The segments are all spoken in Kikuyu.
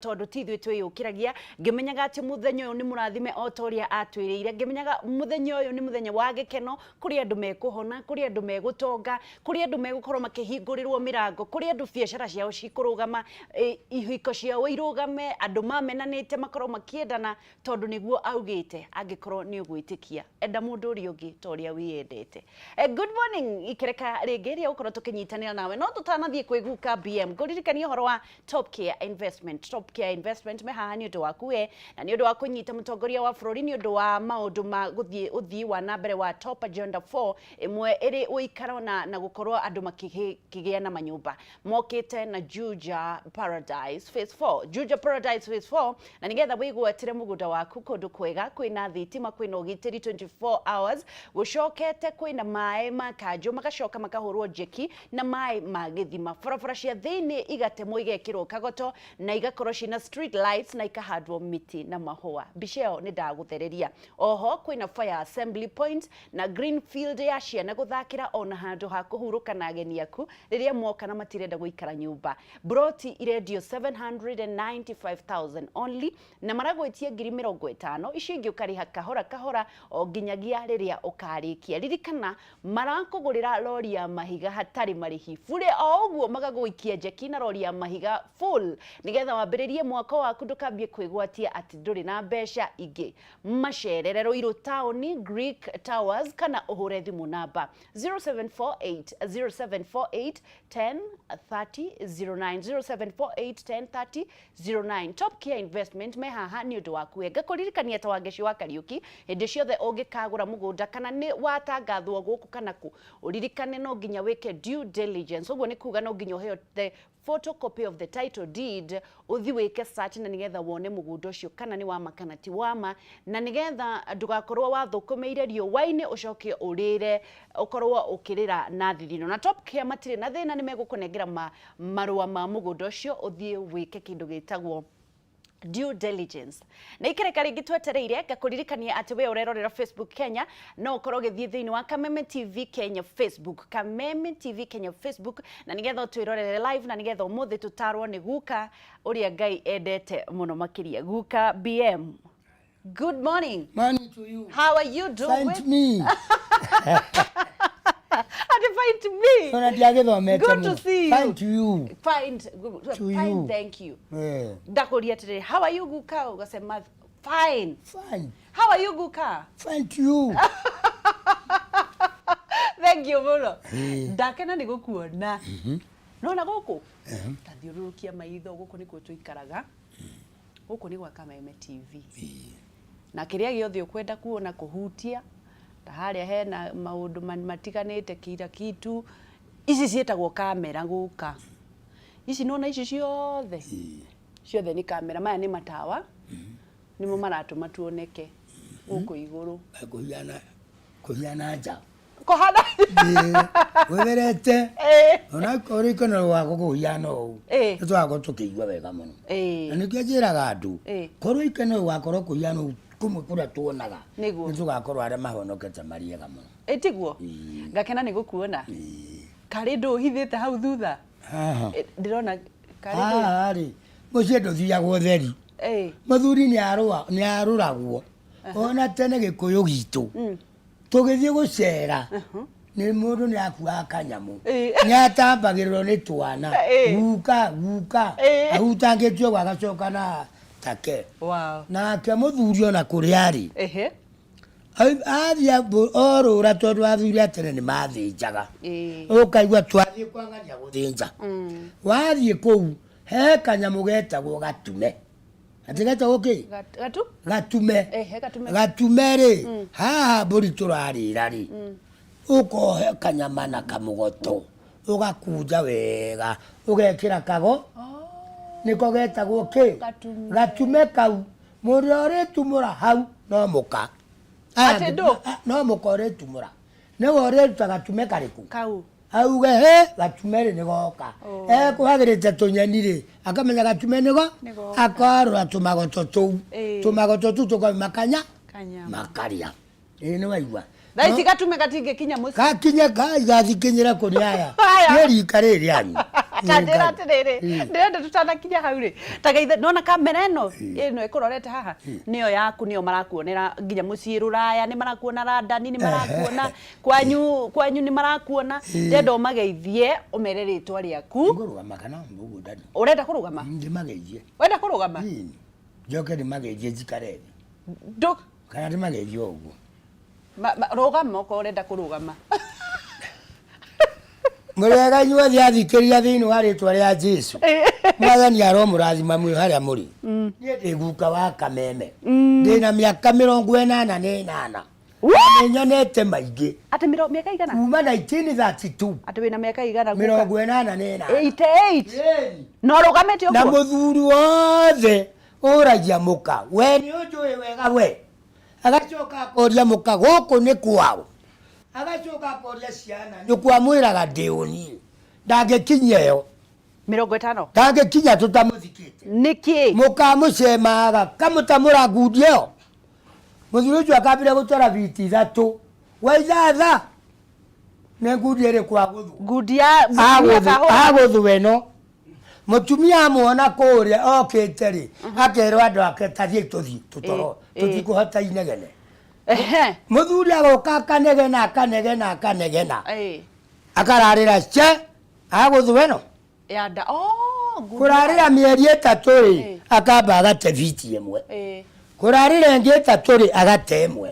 Tondũ ti ithuĩ twĩyũkĩragia, ngĩmenyaga atĩ mũthenya ũyũ nĩ mũrathime o ta ũrĩa atwĩrĩire, ngĩmenyaga mũthenya ũyũ nĩ mũthenya wa gĩkeno, kũrĩ andũ mekũhona, kũrĩ andũ megũtonga, kũrĩ andũ megũkorwo makĩhingũrĩrwo mĩrango, kũrĩ andũ biacara ciao cikũrũgama, ihiko ciao irũgame, andũ mamenanĩte makorwo makĩendana, tondũ nĩguo augĩte angĩkorwo nĩ ũgwĩtĩkia, enda mũndũ ũrĩa ũngĩ ta ũrĩa wĩyendete. Good morning ikereka rĩngĩ rĩa gũkorwo tũkĩnyitanĩra nawe, no tũtanathiĩ kwĩ guka BM, ngũririkanie ũhoro wa Top Care Investment. Top Care Investment me haha nĩ ũndũ waku we na nĩ ũndũ wa kũnyita mũtongoria wa bũrũri nĩ ũndũ wa maũndũ ma gũthiĩ ũthii wa na mbere wa Top Agenda 4 ĩmwe ĩrĩ ũikaro na gũkorwo andũ makĩgĩa na manyũmba mokĩte na Juja Paradise Phase 4. Juja Paradise Phase 4 na nĩgetha wĩgwatĩre mũgũnda waku kũndũ kwega kwĩna thitima kwĩna ũgitĩri 24 hours gũcokete kwĩna maĩ ma kanjũ magacoka makahũrwo njeki na maĩ ma gĩthima. Barabara cia thĩinĩ igatemwo igekĩrwo kagoto na igakorwo ciĩna street lights na ikahandwo mĩtĩ na mahũa. Mbica ĩyo nĩ ndagũthereria. Oho kwĩna fire assembly point na green field ya ciana gũthakĩra ona handũ ha kũhurũka na ageni aku rĩrĩa moka na matirenda gũikara nyũmba. Mburoti irendio 795,000 only na maragwĩtia 50,000, icio ingĩ ũkarĩha kahora kahora o nginyagia rĩrĩa ũkarĩkia. Ririkana Marakũgũrĩra rori ya mahiga hatarĩ marĩhi bure o ũguo magagũikia njeki na rori ya mahiga full nĩgetha wambĩrĩrie mwako waku ndũkambie kwĩgwatia atĩ ndũrĩ na mbeca ingĩ. Macerere Ruiru taũni Greek Towers kana ũhũre thimũ namba 0748 0748 10 30 09 0748 10 30 09. Top Care Investment me haha nĩ ũndũ waku we. Ngakũririkania ta Wangeci wa Kariũki, hĩndĩ ciothe ũngĩkagũra mũgũnda kana nĩ watangathwo gũkũ kana kũ, ũririkane no nginya wĩke due diligence. Ũguo nĩ kuga no nginya ũheo the photocopy of the title deed, ũthi wĩke search na nĩgetha wone mũgũnda ũcio kana nĩ wama kana ti wama, na nĩgetha ndũgakorwo wathũkũmĩire riũa-inĩ ũcoke ũrĩre ũkorwo ũkĩrĩra na thithino. Na Top Care matirĩ na thĩna nĩ megũkũnengera ma marũa ma mũgũnda ũcio ũthiĩ wĩke kĩndũ gĩtagwo due diligence. Na ikereka rĩngĩ twetereire ngakũririkania atĩ we ũrerorera Facebook Kenya no ũkorwo ũgĩthiĩ thĩinĩ wa Kameme TV Kenya Facebook, Kameme TV Kenya Facebook, na nĩgetha ũtwĩrorere live na nĩgetha ũmũthĩ tũtarwo nĩ guka ũrĩa Ngai endete mũno makĩria, guka BM. Good morning. Morning to you. How are you doing? Find me. Ati find me. Ona ndiagĩthomete Good to mũno. see you. Find you. Find, To fine, you. thank you. Eh, Ndakuria atĩrĩrĩ, how are you guka? Ugasema fine. Fine. How are you guka? Find you. Thank you mũno. Eh. Ndakena nĩ gũkuona. Nona gũkũ? Tathiũrũrũkia maitho gũkũ nĩkuo tũikaraga. Gũkũ nĩ gwa Kameme TV. Na kĩrĩa gĩothe ũkwenda kuona kũhutia, ta harĩa hena maũndũ matiganĩte kila kitu, ici ciĩtagwo kamera gũka. Ici nĩwona ici ciothe? Ciothe nĩ kamera, maya nĩ matawa, nĩmo maratũma tuoneke gũkũ igũrũ. Kũhiana kũhiana nja. Kũhana Wĩtherete ona korwo ikeno rwaku kũhiana ũũ Ĩĩ. nĩ tũgakorwo tũkĩigua wega mũno. Ĩĩ. Na nĩkĩo njĩraga andũ Ĩĩ. korwo ikeno rwakorwo kũhiana ũũ kũmwe kũrĩa tuonaga Nĩguo. nĩ tũgakorwo arĩa mahonokete marĩ ega mũno. Ĩ tiguo? Ngakena nĩ gũkuona. Karĩ ndũ ũhithĩte hau thutha? Haha. Ĩ, Ndĩrona karĩ ndũ. Haha rĩ mũciĩ ndũthiagwo ũtheri. Ĩĩ. Mũthuri nĩ arũragwo. Ona tene gĩkũyũ gitũ tũgĩthiĩ gũcera nĩ mũndũ nĩ akuaga kanyamũ nĩ atambagĩrĩrwo nĩ twana guka guka ahutangĩtio ũguo agacoka na take. Nake mũthuri ona kũrĩa arĩ athiĩ orũra tondũ athuri a tene nĩ mathĩnjaga ũkaigua twathiĩ kwa ng'ania gũthĩnja wathiĩ kũu he kanyamũ getagwo gatume. Atĩ getagwo kĩ? Gatu? Gatume. Ehe, gatume. Gatume rĩ, haha mbũri tũrarĩra rĩ, ũkohe kanyama na kamũgoto, ũgakunja wega, ũgekĩra kago, nĩko getagwo kĩ? Gatume. Gatume kau, mũndũ ũrĩa ũrĩtumũra hau no mũka. Aya Atĩ angĩ- ndũ? No mũka ũrĩtumũra. Nĩwe ũrĩruta gatume karĩkũ? Kau. Auge he gatume rĩ nĩgoka. Ekũhagĩrĩte tũnyeni rĩ, akamenya gatume nĩgo, Nĩgoka. akarũra tũmagoto tũu. Ĩĩ. Tũmagoto tũu tũkauma kanya, Kanyama. makarĩa. Ĩĩ nĩ waigua. Thaa ici gatume gatingĩkinya mũciĩ. Gakinye gathikinyĩra kũrĩ aya. Aya. Nĩ rika rĩrĩ rĩanyu. Ta njĩra atĩrĩrĩ, ndĩrenda tũtanakinya hau rĩ, ta geithe nona kamera ĩno ĩno ĩkũrorete haha nĩyo yaku, nĩyo marakuonera nginya mũciĩ rũraya, nĩ marakuona London, nĩ marakuona kwanyu, kwanyu nĩ marakuona. Ndĩrenda ũmageithie ũmere rĩtwa rĩaku. Ngũrũgama kana ũguo ndani. Ũrenda kũrũgama? Ndĩmageithie. Wenda kũrũgama? Ĩni. Njoke ndĩmageithie njikare thĩ. Ndũ Kana ndĩmageithie o ũguo. Rũgama okorwo ũrenda kũrũgama. Mũrĩega inyuothe athikĩrĩria thĩinĩ wa rĩtwa rĩa Jesu. Mwathani aromũrathima mwĩ harĩa mũrĩ. Niĩ ndĩ guka wa kameme. Ndĩna mĩaka 88. Na nĩnyonete maingĩ. Atĩ mĩaka igana? Kuma 1932. Atĩ wĩna mĩaka igana guka? 88. 88? Ĩni. Na ũrũgamĩte Na ũguo? mũthuri wothe ũragia mũka, we nĩ ũnjũĩ wega we. Agacoka akoria mũka gũkũ nĩ kwao. Agacoka akoria ciana nyũkwa amwĩraga ndĩ ũ niĩ. Ndangĩkinyia ĩyo. 50. Ndangĩkinya tũtamũthikĩte. Nĩkĩ? Mũkamũcemaga kamũtamũra ngundi ĩyo. Mũthuri ũcio akambire gũtwara biti ithatũ. Wa ithatha nĩ ngundi ĩrĩkũ agũthwo? Ngundi ya mũtumia kahũra. Agũthwo ĩno. Mũtumia amuona kũrĩa okĩte rĩ, akerwo andũ ake tathiĩ tũthiĩ tũtoro, tũtikũhota inegene. Mũthuri agoka akanegena akanegena akanegena. Akararĩra ce agũthwo ĩno. Ya nda. Oh, ngundi. Kũrarĩra mĩeri ĩtatũ rĩ, akamba agate biti ĩmwe. Kũrarĩra ĩngĩ ĩtatũ rĩ, agate ĩmwe.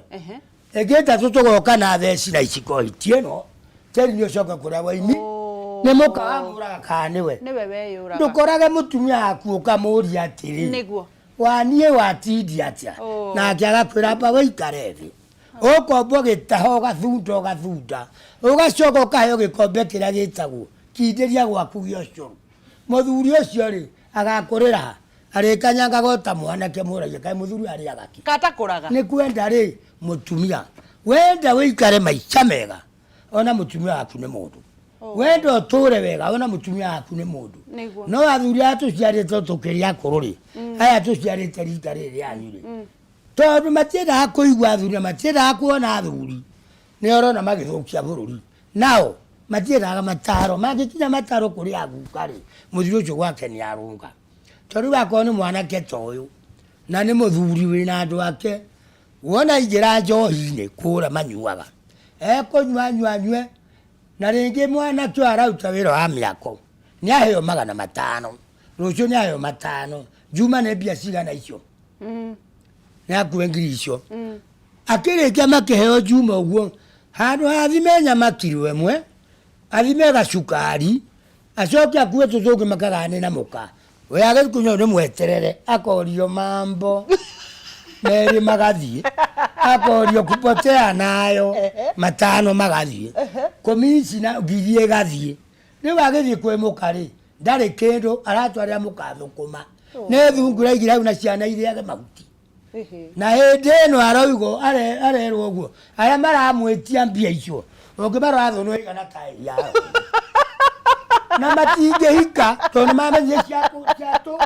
Ĩngĩ ĩtatũ tũgoka na theci na iciko hiti ĩno. Tĩri nĩ ũcoke kũrĩa waimi. Nĩ mũka wamũraga kana nĩwe? Nĩwe weyũraga. Ndũkorage mũtumia waku ũkamũria atĩrĩ. Nĩguo. Waniĩ watindia atĩa? Nake agakwĩra amba wĩikare thĩ. Ũkombwo gĩtaho ũgathunda ũgathunda. Ũgacoka ũkaheo gĩkombe kĩrĩa gĩtagwo kindĩria gwaku gĩa ũcũrũ. Mũthuri ũcio rĩ, agakũrĩra ha? Arĩkanyangaga o ta mwanake mũragia kaĩ mũthuri arĩaga kĩ? Katakũraga. Nĩ kwenda rĩ mũtumia. Wenda wĩikare maica mega ona mũtumia waku nĩ mũndũ. Wenda ũtũre wega ona mũtumia waku nĩ mũndũ. Nĩguo. No athuri aya tũciarĩtwo tũkĩrĩ akũrũ rĩ, aya tũciarĩte rika rĩrĩ rĩanyu rĩ, tondũ matiendaga kũigua athuri na matiendaga kuona athuri, nĩ ũrona magĩthũkia bũrũri. Nao matiendaga mataro, mangĩkinya mataro kũrĩ aguka rĩ, mũthuri ũcio gwake nĩ arũnga. Tondũ rĩu akorwo nĩ mwanake ta ũyũ na nĩ mũthuri wĩna andũ ake, wona aingĩra njohi-inĩ kũrĩa manyuaga, ekũnyua anyue anyue, na rĩngĩ mwanake ũyũ araruta wĩra wa mĩako, nĩ aheo 500, rũciũ nĩ aheo 500, Juma nĩ mbia cigana icio? Nĩ akue ngiri icio. Akĩrĩkia makĩheo Juma ũguo, handũ ha athime nyama kiro ĩmwe, athime gacukari, acoke akue tũtũngĩ makagayane na mũka. We agĩkunyua nĩ mweterere, akorio mambo merĩ magathiĩ, akorio kupotea nayo 5 magathiĩ, kũmici na ngiri ĩgathiĩ. Rĩu agĩthiĩ kwĩ mũka rĩ, ndarĩ kĩndũ aratwarĩra mũka thũkũma. Nĩ thungura igĩrĩ hau na ciana irĩage mahuti. Na hĩndĩ ĩno aroigwo arerwo ũguo, arĩa maramwĩtia mbia icio, ũngĩmarora thũnũ ĩigana ta yao. Na matingĩhika tondũ nĩ mamenyire cia cia tũ,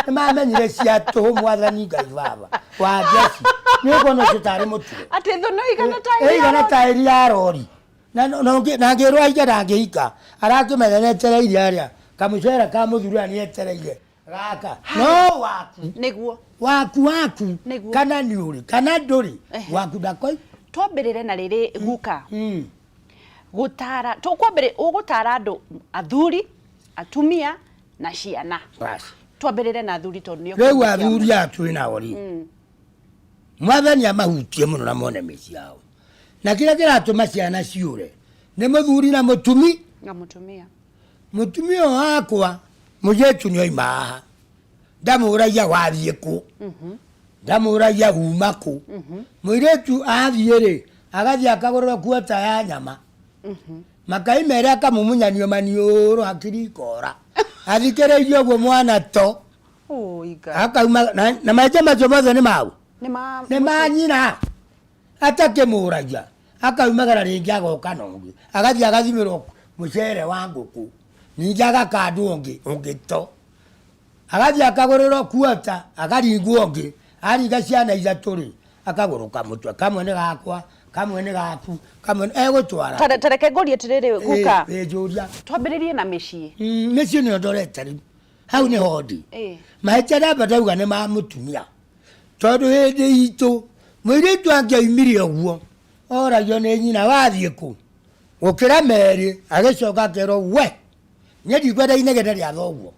nĩ mamenyire cia tũhũ mwathani Ngai baba wa njeci. Nĩ ũkuona ũcio tarĩ mũtugo. Atĩ thũnũ ĩigana ta Ĩigana ta ĩri ya rori. Na no, na ũngĩ- na angĩrwo ahike ndangĩhika, arakĩmenya nĩ etereire arĩa kamũcere ka mũthuri ũrĩa nĩ etereire gaka no waku. Nĩguo. Waku waku. Nĩguo. Kana nĩ ũrĩ kana ndũrĩ. Waku ndakoi. Twambĩrĩre na rĩrĩ guka. Gũtara tũkwambĩrĩ ũgũtara andũ athuri, atumia na ciana. Bas. Twambĩrĩre na athuri tondũ nĩo Rĩu kĩhumo kĩa athuri aya twĩ nao rĩ, Mwathani amahutie mũno na mone mĩciĩ yao. Na kĩrĩa kĩratũma ciana ciũre nĩ mũthuri na mũtumi. Na mũtumia. Mũtumia ũyũ wakwa mũirĩtu nĩ oima haha, ndamũragia wathiĩ kũ, ndamũragia uma kũ. Mũirĩtu athiĩ rĩ, agathiĩ akagũrĩrwo kuota ya nyama. Makai merĩ akamũmunyanio maniũrũ hakiri ikora. Athikĩrĩirie ũguo mwana to. Ũi Ngai. Akauma na maita macio mothe nĩ mau. Nĩ ma Nĩ ma nyina. Atakĩmũragia. Akaumagara rĩngĩ agoka na ũngĩ. Agathiĩ agathimĩrwo mũcere wa ngũkũ. Ningĩ agakandwo ũngĩ, ũngĩ to. Agathiĩ akagũrĩrwo kuota, akaringwo ũngĩ. Aringa ciana ithatũ rĩ, akagũrũka mũtwe. Kamwe nĩ gakwa, Kamwe nĩ gaku, kamwe egũtwara. Tareke ngũrie atĩrĩrĩ guka. Ĩ, njũria. Twambĩrĩrie na mĩciĩ. Mĩciĩ nĩyo ndorete rĩu, hau nĩho ndĩ. Mahĩtia ndamba ndauga nĩ ma mũtumia, tondũ hĩndĩ itũ mũirĩtu angĩoimire ũguo oragio nĩ nyina, wathiĩ kũ? Gũkĩra merĩ, agĩcoka akerwo, we niĩ ndikwenda inegene rĩa thoguo.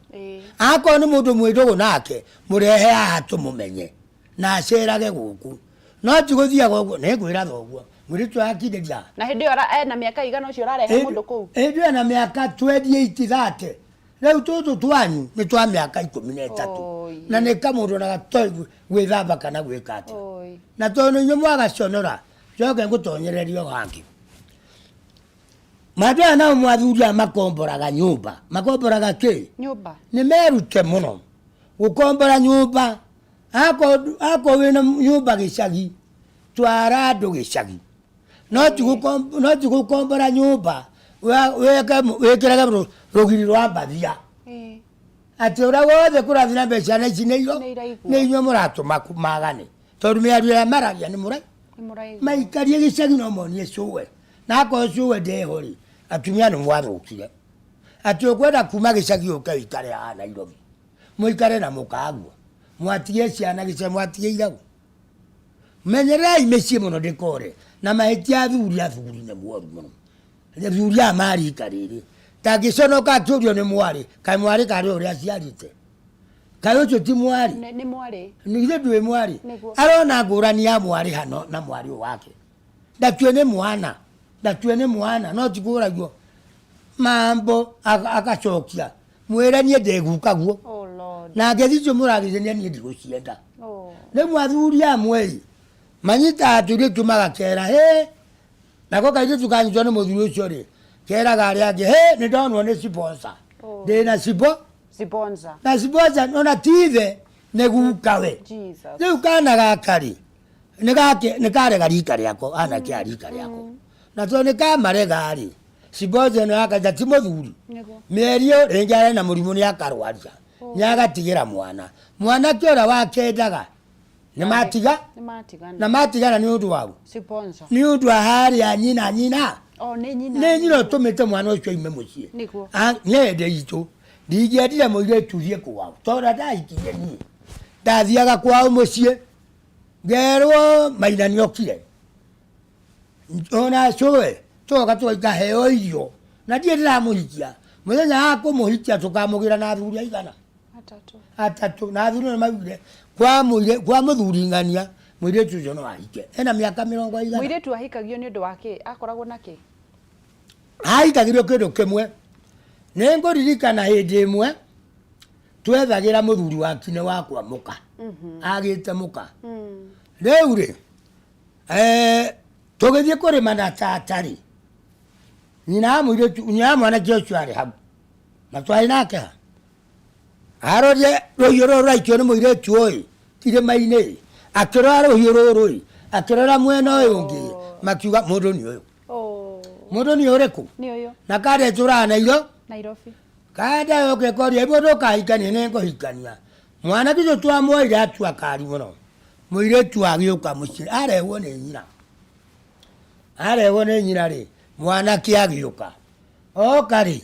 Akorwo nĩ mũndũ mwĩ ndũgũ nake, mũrehe haha tũmũmenye na acerage gũkũ, no ti gũthiaga ũguo nĩngwĩra thoguo mũirĩtu akindĩria. Na hĩndĩ ĩyo ena mĩaka igana ũcio ũrarehe mũndũ kũu? Hĩndĩ ĩyo ena mĩaka 28, 30. Rĩu tũtũ twanyu nĩ twa mĩaka 13 na nĩ kamũndũ na gatoĩ gwĩthamba kana gwĩka atĩa. Na tondũ inyuĩ mwagaconora, njoke ngũtonyererio hangĩ. Mandũ aya nao mwathuri aya makomboraga nyũmba, makomboraga kĩ? Nyũmba. Nĩ merute mũno gũkombora nyũmba. Akorwo wĩna nyũmba gĩcagi, twara andũ gĩcagi, no ti gũkombora nyũmba wĩkĩrage rũgiri rwa mbathia atĩ ũrĩa wothe kũrathiĩ na mbere ciana ici nĩ Nĩ iraigua. Nĩ inyuĩ mũratũma magane, tondũ mĩario ĩrĩa maragia nĩ mũra Nĩ mũraigua. Maikarie gĩcagi no monie cũwe, na akorwo cũwe ndeho rĩ, atumia nĩ mwathũkire atĩ ũkwenda kuma gĩcagi ũke ũikare haha Nairobi, mũikare na mũkaguo, mwatige ciana gĩcagi, mwatigĩire ũ? Menyererai mĩciĩ mũno ndĩkore na mahĩtia. Athuri nĩ moru mũno. Athuri aya marika rĩrĩ tangĩconoka akĩũrio nĩ mwarĩ, kaĩ mwarĩ karĩ ũrĩa aciarĩte, kaĩ ũcio ti mwarĩ? Nĩ mwarĩ. Nĩ ndwĩ mwarĩ. Nĩguo. Arona ngũrani ya mwarĩ hano na mwarĩ ũyũ wake, ndatue nĩ mwana, ndatue nĩ mwana, no ti kũragio mambo agacokia mwĩre niĩ ndĩgukaguo. Oh Lord. Na ngethi icio mũragĩcenia niĩ ndigũcienda. Rĩu athuri amwe ĩ manyitaga tũirĩtu magakera hĩ, nako kairĩtu kanyitwo nĩ mũthuri ũcio rĩ, keraga arĩa angĩ, hĩ, nĩ ndonwo nĩ sponsor. Ndĩna sibo Sponsor. Na sponsor ona ti ithe, nĩ gukawe. Jesus. Rĩu kana gaka rĩ, nĩ gake nĩ karega rika rĩako, anake a rika rĩako, na tondũ nĩ kamarega rĩ, sponsor ĩno yakaita ti mũthuri. Mĩeri ĩyo rĩngĩ arĩ na mũrimũ, nĩ akarwaria, nĩ agatigĩra mwana, mwanake ũrĩa wakendaga nĩ matiga. Nĩ matigana. Na matigana nĩ ũndũ waũ? Sponsor. Nĩ ũndũ wa harĩa nyina nyina. Oh, nĩ nyina. Nĩ nyina ũtũmĩte mwana ũcio aime mũciĩ. Niĩ hĩndĩ itũ ndingĩendire mũirĩtu thiĩ kwao, tondũ ndahikirie niĩ ndathiaga kwao mũciĩ ngerwo maina nĩokire ona cũwe, tũgoka tũgaika heo irio, na ndirĩ ndĩramũhikia. Mũthenya wa kũmũhikia tũkamũgĩra na athuri aigana? Atatũ. Atatũ. Na athuri nĩ maugire kwa mũire kwa mũthuri ng'ania mũirĩtu ũcio no ahike ena mĩaka mĩrongo ĩigana. Mũirĩtu ahikagio nĩ ũndũ wa kĩ? Akoragwo na kĩ? Ahikagĩrio kĩndũ kĩmwe. Nĩ ngũririkana hĩndĩ ĩmwe twethagĩra mũthuri wa kine wakwa mũka, agĩte mũka. Rĩu rĩ, tũgĩthiĩ kũrĩma na tata rĩ, nyina wa mũirĩtu, nyina wa mwanake ũcio arĩ hau na twarĩ nake ha, arorie rũhiũ rũrũ rũraikio nĩ mũirĩtu ũyũ irĩma-inĩ, akĩrora rũhiũ rũrũ ĩ, akĩrora mwena ũyũ ũngĩ, makiuga mũndũ nĩ ũyũ. Mũndũ nĩ ũrĩkũ? Nĩ ũyũ. Na kanda ĩtũraga na iro Nairobi. Kanda yoke ĩkoria, mũndũ ũkahikania nĩ ngũhikania mwanake ũcio twamwoire atua kari mũno. Mũirĩtu agĩũka mũciĩ arehwo nĩ nyina, arehwo nĩ nyina rĩ, mwanake agĩũka, oka rĩ,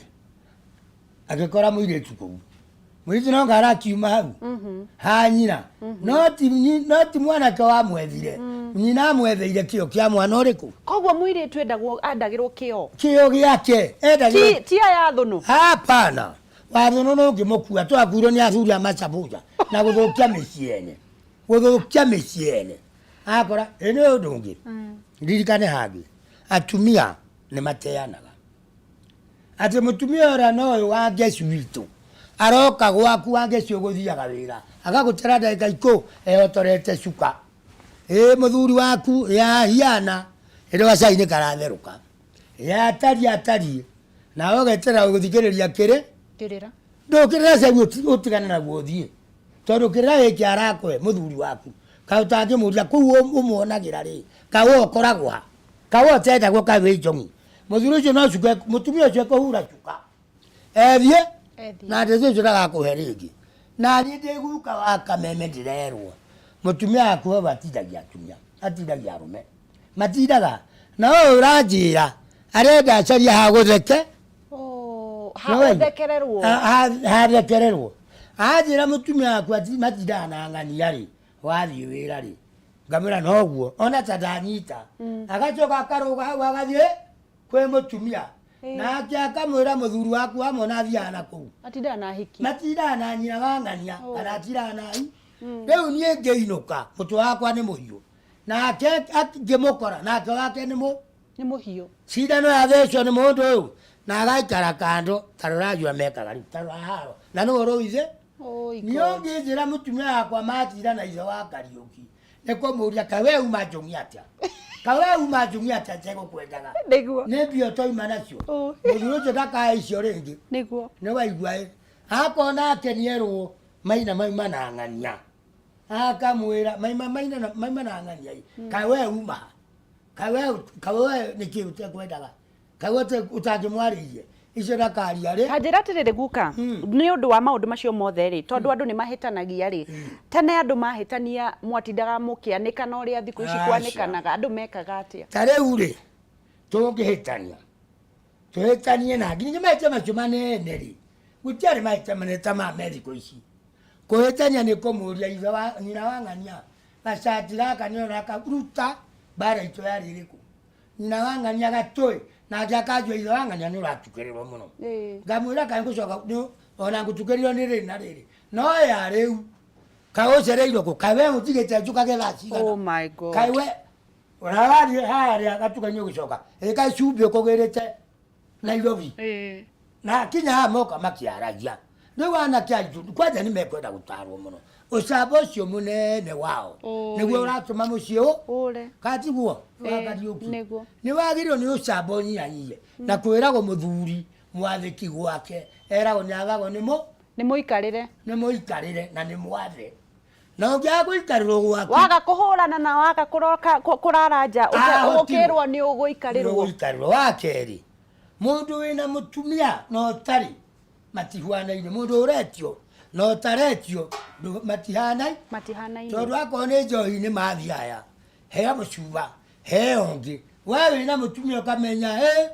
agĩkora mũirĩtu kũu. Mũirĩtu no ngara akiuma hau ha nyina, no ti mwanake wamwethire, nyina amwetheire kĩo kĩa mwana ũrĩkũ. Koguo mũirĩtu endagwo andagĩrwo kĩo. Kĩo gĩake endagĩrwo. Ti aya thũnũ. Hapana, wathũnũ no ngĩmũkua twakuirwo nĩ athuri a macabuca na gũthũkia mĩciĩ ene, gũthũkia mĩciĩ ene. Akora ĩ nĩ ũndũ ũngĩ ririkane hangĩ, atumia nĩ mateanaga atĩ mũtumia ũrĩa no ũyũ wa ngeci witũ aroka gwaku, wa ngeci ũgũthiaga wĩra agagũtera ndagĩka ikũ ehotorete cuka, ĩ mũthuri waku yahiana ĩrĩ gacai nĩ karatherũka, yatariĩ atariĩ, nawe ũgeterera gũthikĩrĩria kĩrĩ Kĩrĩra. Ndũkĩrĩra cai ũtigane naguo ũthiĩ, tondũ kĩrĩra gĩkĩ arakũhe mũthuri waku, kaĩ ũtangĩmũria kũu ũmuonagĩra rĩ, kaĩ we ũkoragwo ha, kaĩ we ũtendagwo, kaĩ wĩ njong'i? Mũthuri ũcio no cuka, mũtumia ũcio ekũhura cuka ethiĩ. Ethiĩ. Na ndĩci ũcio ndagakũhe rĩngĩ. Na niĩ ndĩ guka wa kameme, ndĩrerwo mũtumia waku hau atindagia atumia, atindagia arũme. Matindaga na ũyũ ũranjĩra arenda acaria ha gũtheke. Oh, ha ũthekererwo. Hathekererwo. Anjĩra mũtumia waku matindaga na ng'ania rĩ, wathiĩ wĩra rĩ, ngamwĩra noguo ona ta ndanyita. Agacoka akarũga hau agathiĩ kwĩ mũtumia, nake akamwĩra mũthuri waku wamwona athiaga na kũu. Atindaga na hiki. Matindaga na nyina wa ng'ania kana atindaga na i. Rĩu niĩ ngĩinũka mũtwe wakwa nĩ mũhiũ, nake ngĩmũkora nake wake nĩ mũ Nĩ mũhiũ. Cindano yathecwo nĩ mũndũ ũyũ na agaikara kando tarora mekaga rĩu, tarora haro na nĩwe ũrũithe. Oi niĩ God. Ũngĩnjĩra mũtumia wakwa matinda na ithe wa Kariũki, nĩ kũmũria, kaĩ we uma njũng'i atĩa? Kaĩ we uma njũng'i atĩa ntegũkwendaga? Nĩguo. Nĩ mbia ũtoima nacio. Mũthuri ũcio ndakae icio rĩngĩ. Nĩ waigua ĩ, akorwo nake nĩerwo maina mauma na ng'ania, akamwĩra maima maina maima na ng'ania ĩ, kaĩ we uma ha? Kaĩ we, kaĩ we nĩkĩ ũtekwendaga? Kaĩ we ũtangĩmwarĩirie icio ndakaria rĩ? Ta njĩra atĩrĩrĩ guka, nĩ ũndũ wa maũndũ macio mothe rĩ, tondũ andũ nĩ mahĩtanagia rĩ, tene andũ mahĩtania mwatindaga mũkĩanĩkana ũrĩa thikũ ici Aca. kwanĩkanaga, andũ mekaga atĩa? Ta rĩu rĩ, tũngĩhĩtania tũhĩtanie na nginya mahĩtia macio manene rĩ, gũtiarĩ mahĩtia manene ta ma me thikũ ici. Kũhĩtania nĩ kũmũria ithe wa nyina wa ng'ania, gacati gaka nĩ ũraka ruta, mbara itũ yarĩ ĩrĩkũ? Nyina wa ng'ania gatũĩ nake akanjua, ithe wa ng'ania nĩ ũratukĩrĩrwo mũno. Ngamwĩra kaĩ ngũcoka ona ngũtukĩrĩrwo nĩ rĩrĩ na rĩrĩ, no ya rĩu kaĩ ũcereirwo kũ? Kaĩ we ũtigĩte njũkage thaa cigana? Oh my God. Kaĩ we ũrarathiĩ harĩa gatuka-inĩ ũgĩcoka ĩ, kaĩ cumbĩ ũkũgĩrĩte Nairobi? Na kinya haha moka makĩaragia rĩu anake aitũ kwanja nĩ mekwenda gũtarwo mũno. Ũcamba ũcio mũnene wao nĩguo ũratũma mũciĩ ũ Ũre. Katiguo Kariũki? Nĩguo. Nĩ wagĩrĩirwo nĩ ũcamba ũnyihanyihie na kwĩragwo mũthuri mwathĩki gwake eragwo nĩ athagwo nĩ mũ Nĩ mũikarĩre. Nĩ mũikarĩre na nĩ mwathe, na ũngĩaga gũikarĩrwo gwaku, Waga kũhũrana na waga kũroka kũrara nja Ahotirwo. Ũkĩrwo nĩ ũgũikarĩrwo. Gũikarĩrwo. Wa kerĩ, mũndũ wĩna mũtumia na ũtarĩ matihuanaine. Mũndũ ũretio na ũtaretio matihanaine. Matihanaine. Tondũ akorwo nĩ njohi-inĩ mathiĩ aya, heo mũcuba, heo ũngĩ, we wĩna mũtumia ũkamenya ĩ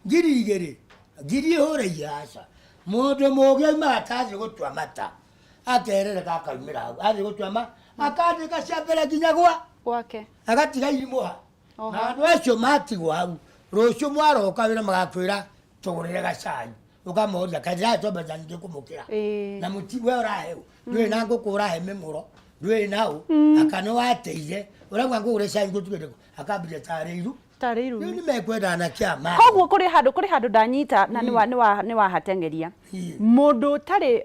2000 ngiri ĩhũre aca. Mũndũ mũgĩ aumaga tathiĩ gũtua mata, akerereka akaumĩra hau athiĩ gũtua ma akandĩka cia mbere nginya gwa gwake. Agatiga irimũha na andũ acio matigwo hau, rũciũ mwaroka wĩra magakwĩra tũgũrĩre gacai, ũkamoria kaĩ ndĩrahetwo mbeca nyingĩ kũmũkĩra? Na mũti we ũraheo ndũrĩ na ngũkũ ũrahe mĩmũro, ndũrĩ na ũ aka nĩ wateire ũrauga ngũgũre cai ngũtugĩre, akambire tarĩ iru. Tarĩ rĩu irumi. Nĩ mekwenda na kĩama. Koguo kũrĩ handũ ndanyita na nĩ wahateng'eria. Mũndũ ũtarĩ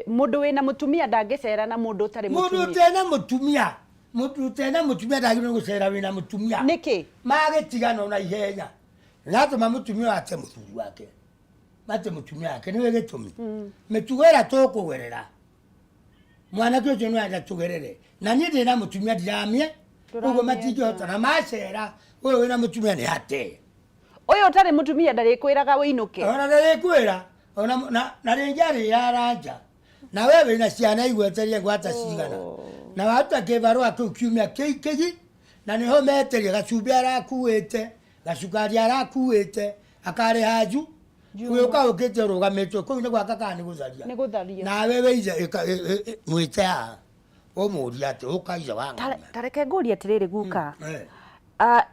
mũndũ wĩna mũtumia ndangĩcera na mũndũ ũtarĩ Mũndũ mũtumia. ũtena mũtumia, mũndũ ũtena mũtumia ndagĩrĩirwo gũcera wĩna mũtumia. Nĩkĩ? Magĩtigana na ihenya natũma mũtumia wake, mũthuri wake mate mũtumia wake, nĩwe gĩtũmi mĩtugo ĩrĩa tũkũgerera mwanake ũcio nĩ enda tũgerere na niĩ ndĩna mũtumia ndiramie ũguo. Ndũramĩenda. Matingĩhota na macera ũyũ wĩna mũtumia nĩ ate. Ũyũ ũtarĩ mũtumia ndarĩkwĩraga wĩinũke. Ona ndarĩkwĩra ona na rĩngĩ arĩrara nja na we wĩna ciana igweterie ngwata cigana na waruta kĩbarũa kĩu kiumia kĩgi na nĩho meterie gacumbĩ arakuĩte, gacukari arakuĩte, akarĩha nju ũyũka ũkĩte ũrũgamĩtwo kũu nĩ gwaka kana nĩ gũtharia? Nĩ gũtharia. Nawe wĩize mwĩte haha ũmũrie atĩ ũkaize wa ng'ania. Tareke ngũrie atĩrĩrĩ guka.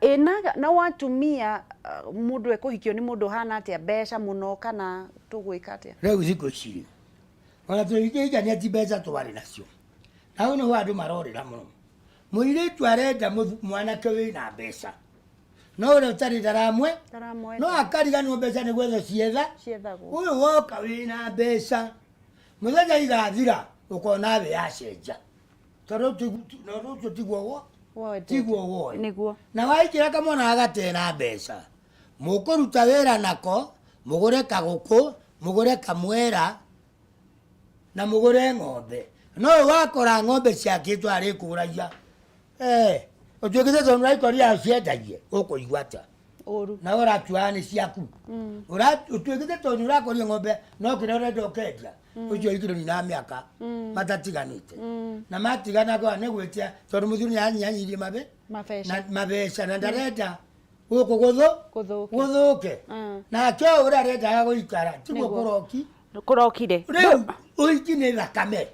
Ĩna na watumia, mũndũ ekũhikio nĩ mũndũ ũhana atĩa, mbeca mũno kana tũgwĩka atĩa? Rĩu thikũ ici rĩ, ona tũingĩhikania ti mbeca twarĩ nacio, na hau nĩho andũ marorĩra mũno. Mũirĩtu arenda mwanake wĩna mbeca, no ũrĩa ũtarĩ ndaramwe. Ndaramwenda. No akariganĩrwo mbeca nĩ gwetha cietha. Ciethagwo. Ũyũ woka wĩna mbeca, mũthenya igathira ũkona thĩ yacenja, tondũ na ũndũ ũcio tiguo wo Wendete. Tiguo woĩ. Nĩguo. Na waingĩra kamwana gatena mbeca, mũkũruta wĩra nako mũgũre kagũkũ, mũgũre kamwera na mũgũre ng'ombe. No ũyũ wakora ng'ombe ciakĩtwo arĩkũragia, ũtuĩkĩte tondũ ũraikoria ciendagie, ũkũigua atĩa? Ũru. Nawe ũratua nĩ ciaku. Ũtuĩkĩte tondũ nĩ ũrakũria ng'ombe no kĩrĩa ũrenda ũkendia. Ũcio ũhiki na mĩaka matatiganĩte. Na matigana kwa nĩ gwĩtia tondũ mũthuri nĩ anyihanyihirie mabe Mabeca. na mabeca na ndarenda gũkũ gũthũ Gũthũke. Gũthũke. Nake ũyũ ũrĩa arendaga gũikara tiguo. Nĩguo. Kũroki. Kũrokire. Rĩu ũhiki nĩ thakame.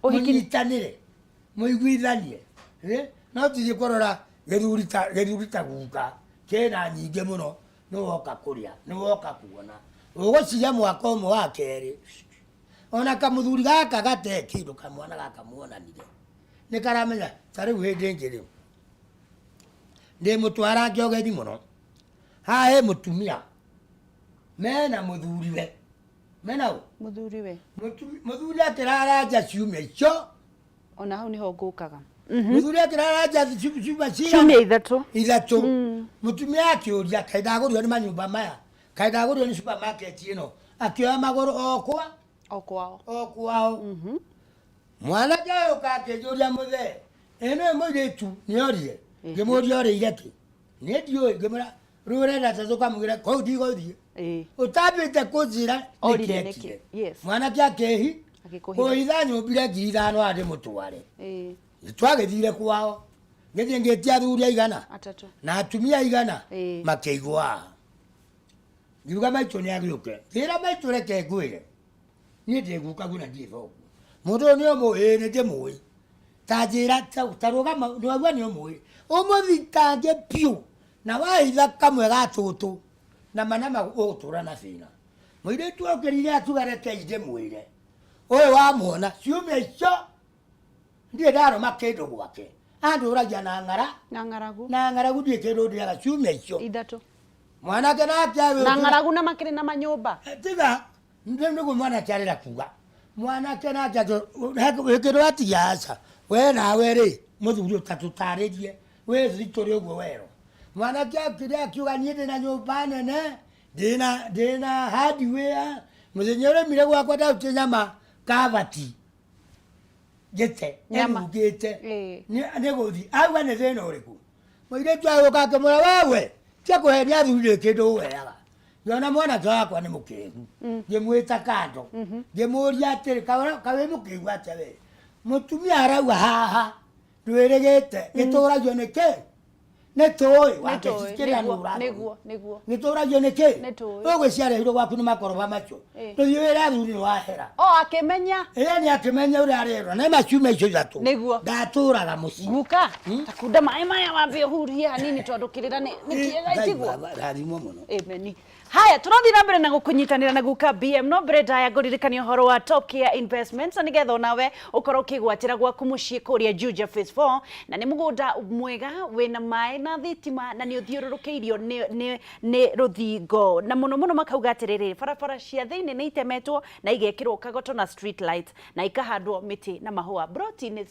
Mũnyitanĩre, mũiguithanie. Eh, no tithiĩ kũrora gĩthuri ta gĩthuri ta guka kĩna nyingĩ mũno, nĩ woka kũrĩa, nĩ woka kuona ũgũciria mwaka ũmwe wa kerĩ ona kamũthuri gaka gate kĩndũ kamwana gaka muonanire nĩ karamenya. Ta rĩu hĩndĩ ĩngĩ rĩ ndĩ mũtwarange ũgeni mũno haha he mũtumia mena mũthuriwe mena ũ? Mũthuriwe. Mũthuri akĩrara nja ciumia icio. Ona hau niho ngũkaga. Mũthuri akĩrara nja ciumia cigana? Ciumia 3. 3. Mũtumia akĩũria, kaĩ ndagũrirwo nĩ manyũmba maya, kaĩ ndagũrirwo nĩ supermarket ĩno? Akĩoya magũrũ o kwa O kwao. O kwao. Mwanake ũyũ akĩnjũria, mũthee, ĩno ĩ mũirĩtu nĩorire? Ngĩmũria orĩire kĩ, niĩ ndiũĩ. Ngĩmwĩra rĩu ũrenda ta tũkamwĩra kũu ndigũthiĩ ũtambĩte kũnjĩra. Orire nĩkĩ nĩkĩ? ekire. Mwanake akĩhi Agĩkũhitha. Kũhitha nyũmbire 5,000 andĩ mũtware. Twagĩthire kwao, ngĩthiĩ ngĩtia athuri aigana? 3. Na atumia aigana? Ĩĩ. Makĩigwo haha. Ngiuga maitũ nĩ agĩũke, ngĩra maitũ, reke ngwĩre, niĩ ndĩ guka guo na ndirĩ thoguo. Mũndũ ũyũ nĩ ũmũĩ? Nĩ ndĩmũĩ. Ta njĩra, ta rũgama, nĩwaigua nĩ ũmũĩ, ũmũthitange biũ na wahitha kamwe ga tũtũ na manama ũgũtũra na thĩna. Mũirĩtu okĩrire akiuga, reke ndĩmwĩre, ũyũ wamuona ciumia icio ndirĩ ndarũma kĩndũ gwake, andũragia na ng'ara Na ng'aragu. Na ng'aragu, ndirĩ kĩndũ ndĩaga ciumia icio 3. Mwanake nake Na agĩũkĩra. ng'aragu na makĩrĩ na manyũmba. Tiga rĩu nĩguo mwanake arĩra kuga, mwanake nake wĩkĩrwo atigia aca we nawe rĩ mũthuri ũtatũtarĩrie wĩ thitũrĩ ũguo wero. Mwanake akire akiuga, niĩ ndĩna nyũmba nene, ndĩna hardware, mũthenya ũrĩmire gwakwa ndarutire nyama kabati njĩte Nyama. ĩnungĩte. Nĩ gũthiĩ auga nĩ thĩna ũrĩkũ. Mũirĩtu agũka akĩmwĩra, wewe tia kũhenia athuri nĩ kĩndũ ũheaga. Ngĩona mwanake wakwa nĩ mũkĩgu, ngĩmwĩta kando, ngĩmũria atĩrĩ, kawĩ mũkĩgu atĩa we? Mũtumia arauga haha ndwĩrĩgĩte gĩtũragio nĩ kĩ? Nĩ tũĩ wake. Nĩtũĩ, kĩrĩa nĩguo, nĩ ũrathoma. Nĩguo. Gĩtũragio nĩ kĩ? Nĩ tũĩ. Ũgwĩciarĩirwo gwaku nĩ makoroba macio. Tũthiĩ wĩra athuri nĩ wahera. O akĩmenya. Ĩĩ, nĩ akĩmenya ũrĩa arerwo nĩ maciumia icio 3. Ndatũraga mũciĩ. Guka, takunda maĩ maya wambe ũhurie hanini tondũ kĩrĩra nĩ kĩega itiguo. Rathimwo mũno. Amen. Haya, tũrathiĩ na mbere na gũkũnyitanĩra na guka BM, no mbere ndaya ngũririkania ũhoro wa Top Care Investments na nĩgetha onawe ũkorwo ũkĩgwatĩra gwaku mũciĩ kũrĩa Juja Phase 4, na nĩ mũgũnda mwega wĩna maĩ na thitima na nĩ ũthiũrũrũkĩirio nĩ rũthingo, na mũno mũno makauga atĩrĩrĩ, barabara cia thĩinĩ nĩ itemetwo na igekĩrwo kagoto na street lights na ikahandwo mĩtĩ na mahũa. Broti nĩ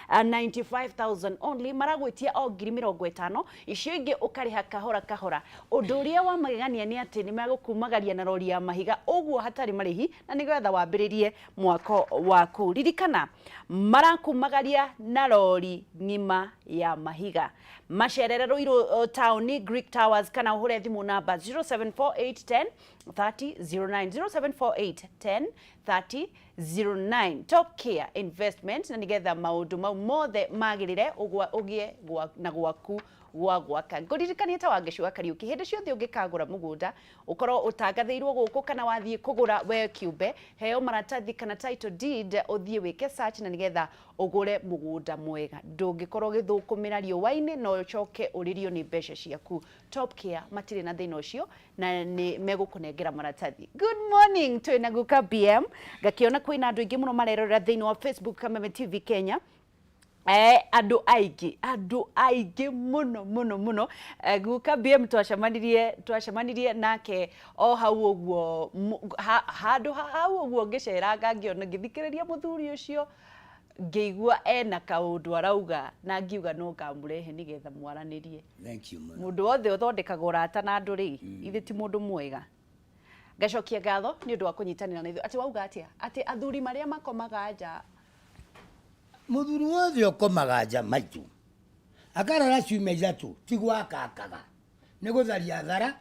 795,000 only, maragwĩtia o 50,000, icio ingĩ ũkarĩha kahora kahora. Ũndũ ũrĩa wa magegania nĩ atĩ nĩ megũkumagaria na rori ya mahiga ũguo hatarĩ marĩhi na nĩgetha wambĩrĩrie mwako waku. Ririkana, marakumagaria na rori ng'ima ya mahiga. Macerere Ruiru taũni, Greek Towers, kana ũhũre thimũ namba 0748 10 30 09, 0748 10 30 09, Top Care Investment, na nigetha maũndũ mau mothe magĩrĩre ũgĩe na gwaku gwa gwaka. Ngũririkanie ta Wangeci wa Kariũki, hĩndĩ ciothe ũngĩkagũra mũgũnda ũkorwo ũtangathĩirwo gũkũ kana wathiĩ kũgũra we kĩũmbe, heo maratathi kana title deed, ũthiĩ wĩke search na nĩgetha ũgũre mũgũnda mwega ndũngĩkorwo ũgĩthũkũmĩra riũa-inĩ na ũcoke ũrĩrio nĩ mbeca ciaku. Top Care matirĩ na thĩna ũcio na nĩ megũkũnengera maratathi. Good morning, twĩna guka BM. Ngakĩona kwĩna andũ aingĩ mũno marerorera thĩinĩ wa Facebook Kameme TV Kenya. Andũ aingĩ, andũ aingĩ mũno mũno mũno. Guka BM twacemanirie nake o hau ũguo handũ hau ũguo ngĩceranga, ngĩona ngĩthikĩrĩria mũthuri ũcio, ngĩigua ena kaũndũ arauga na ngiuga no ngamũrehe nĩgetha mwaranĩrie. Thank you mũno. Mũndũ wothe ũthondekaga ũrata na andũ rĩ, ithe ti mũndũ mwega. Ngacokia ngatho nĩ ũndũ wa kũnyitanĩra na ithuĩ. Atĩ wauga atĩa atĩ athuri marĩa makomaga nja? Mũthuri wothe ũkomaga nja maitũ akarara ciumia 3 ti gwaka akaga. Nĩ gũtharia thara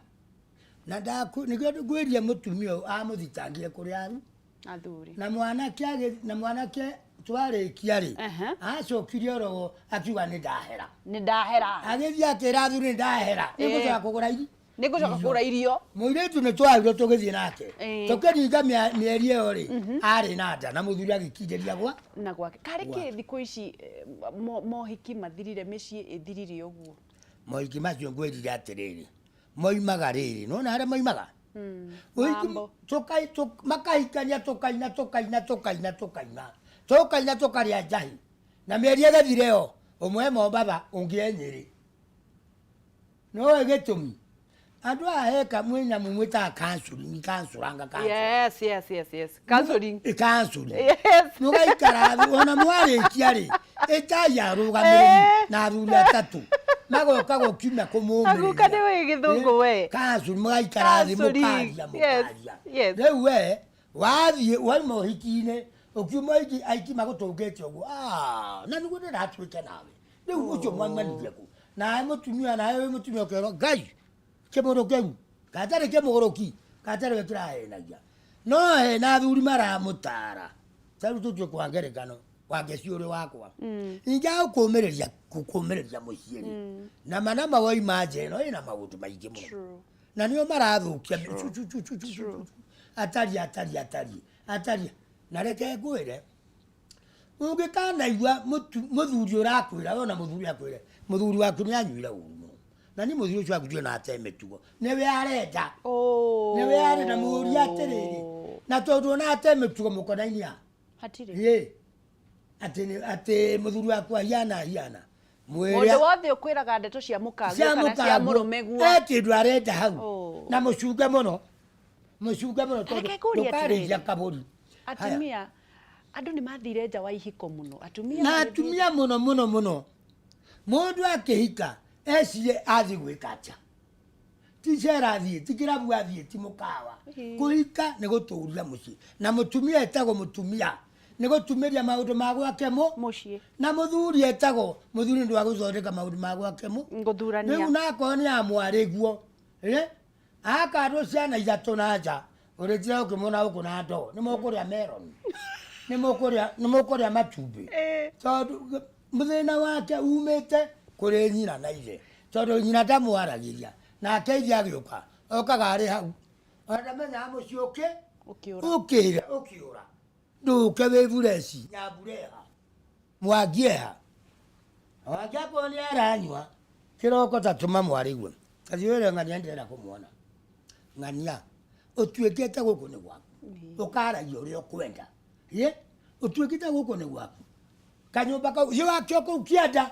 na ndaku nĩkĩo ngwĩria mũtumia ũyũ amũthitangire kũrĩ aru Athuri. Na mwanake na mwanake twarĩkia rĩ, acokirie oro akiuga nĩ ndahera. Nĩ ndahera. Agĩthiĩ akĩra athuri nĩ ndahera, nĩ ngũcoka kũgũra irio. Nĩ ngũcoka kũgũra irio. Mũirĩtu nĩ twarirwo tũgĩthiĩ nake. Tũkĩringa mĩeri ĩyo rĩ, arĩ na nda na mũthuri agĩkindĩria gwa na gwake. Karĩ kĩ thikũ ici mohiki mathirire, mĩciĩ ĩthirire ũguo? Mohiki macio ngwĩrire atĩrĩrĩ, moimaga rĩrĩ, nĩwona harĩa moimaga? Ũhiki Mambo. Makahikania tũkaina tũkaina tũkaina tũkaina tũkaina tũkarĩa njahi na mĩeri ĩgĩthire yo, ũmwe e Mombatha ũngĩ e Nyĩrĩ. Nĩũĩ gĩtũmi? Andũ aya heka mwĩ nyamũ mwĩtaga counseling, counselanga, counseling. Yes. Counseling. Counseling. Yes. Mũgaikara thĩ ona mwarĩkia rĩ, ĩtai arũgamĩrĩri na athuri atatũ magoka gũkiumia kũmũmĩrĩria. Aguka nĩ wĩ gĩthũngũ we. Counseling, mũgaikara thĩ Counseling. mũkaria, Yes, mũkaria. yes. Rĩu we wathiĩ wauma ũhiki-inĩ, ũkiuma ũhiki aiki magũtũngĩte ũguo, ah, na nĩguo ndĩratuĩke nawe. Rĩu ũcio mwaumanire kũ? Nawe mũtumia, nawe wĩ mũtumia ũkerwo Ngai kĩmũndũ kĩu gatarĩ kĩmũgũrũki gatarĩ we kĩrahenagia no hena athuri maramũtara. Ta rĩu tũtue kwa ngerekano Wangeci ũrĩ wakwa, ingĩaga gũkũmĩrĩria gũkũmĩrĩria mũciĩ rĩ, na ma na ma wauma nja ĩno ĩna maũndũ maingĩ mũno. Na nĩo marathũkia cu, cu, cu, cu, cu, cu, cu. Atariĩ atariĩ atariĩ atariĩ na reke ngwĩre, ũngĩkanaigua mũthuri ũrakwĩra, wona mũthuri akwĩre mũthuri waku nĩ anyuire ũru mũno, na niĩ mũthuri ũcio waku ndiona ate mĩtugo, nĩwe arenda. Nĩwe arenda. Mũũrie atĩrĩrĩ, na tondũ ona ate mĩtugo mũkonainia a Hatirĩ. Ĩ, atĩ atĩ mũthuri waku ahiana ahiana mwĩre. Mũndũ wothe ũkwĩraga ndeto cia mũkaguo cia kana cia mũkaguo mũrũme e kĩndũ arenda hau. Na mũcunge mũno, mũcunge mũno tondũ Reke ngũrie ndũkarĩithia atĩrĩrĩ. kabũri. Haya. Atumia, andũ nĩ mathire nja wa ihiko mũno, atumia na magĩthiĩ atumia mũno mũno mũno. Mũndũ akĩhika ecirie athiĩ gwĩka atĩa? Ti cera athiĩ, ti kĩrabu athiĩ, ti mũkawa. Kũhika nĩ gũtũria mũciĩ, na mũtumia etagwo mũtumia nĩ gũtumĩria maũndũ ma gwake mũciĩ. Na mũthuri etagwo mũthuri nĩ ũndũ wa gũthondeka maũndũ ma gwake Gũthurania. Rĩu nakorwo nĩ ya mwarĩguo, akandwo ciana ithatũ na nja, ũrĩtira ũkĩmwona gũkũ na ndoo, nĩ mũkũrĩa meroni, nĩ mũkũrĩa matumbĩ, tondũ mũthĩna wake umĩte kũrĩ nyina na ithe, tondũ nyina ndamwaragĩria, nake ithe agĩũka okaga arĩ hau, ona ndamenyaga mũciĩ ũkĩ ũkĩũra. Ũkĩra ũkĩũra, ndũke wĩ bureci nyambureha Mwangi eha Mwangi akorwo nĩ aranyua kĩroko, ta tũma mwarĩguo tathiĩ wĩre ng'ania ndĩrenda kũmuona. Ng'ania ũtuĩkĩte gũkũ nĩ gwaku, ũkaragia ũrĩa ũkwenda. Ĩ ũtuĩkĩte gũkũ nĩ gwaku, kanyũmba kau thiĩ wake o kũu kĩanda.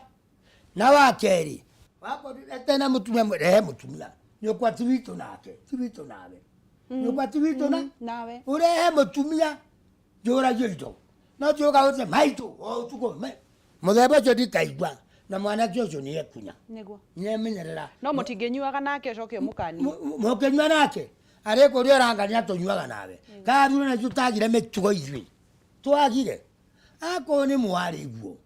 Na wa kerĩ, wakorwo na mũtumia, rehe mũtumia nyũkwa, ti witũ nake, ti witũ nawe, nyũkwa ti witũ na nawe. Ũrehe mũtumia njũragio indo, no njuga ũte maitũ o ũtukũ mũthemba ũcio ndikaigua, na mwanake ũcio nĩ ekunya. Nĩguo. Nĩemenyerera. No mũtingĩnyuaga nake ũcoke ũmũkanie. Mũkĩnyua nake arĩ kũrĩa ũrangania tũnyuaga nawe kathure na tũtagire mĩtugo ithuĩ twagire. Akorwo nĩ mwarĩ guo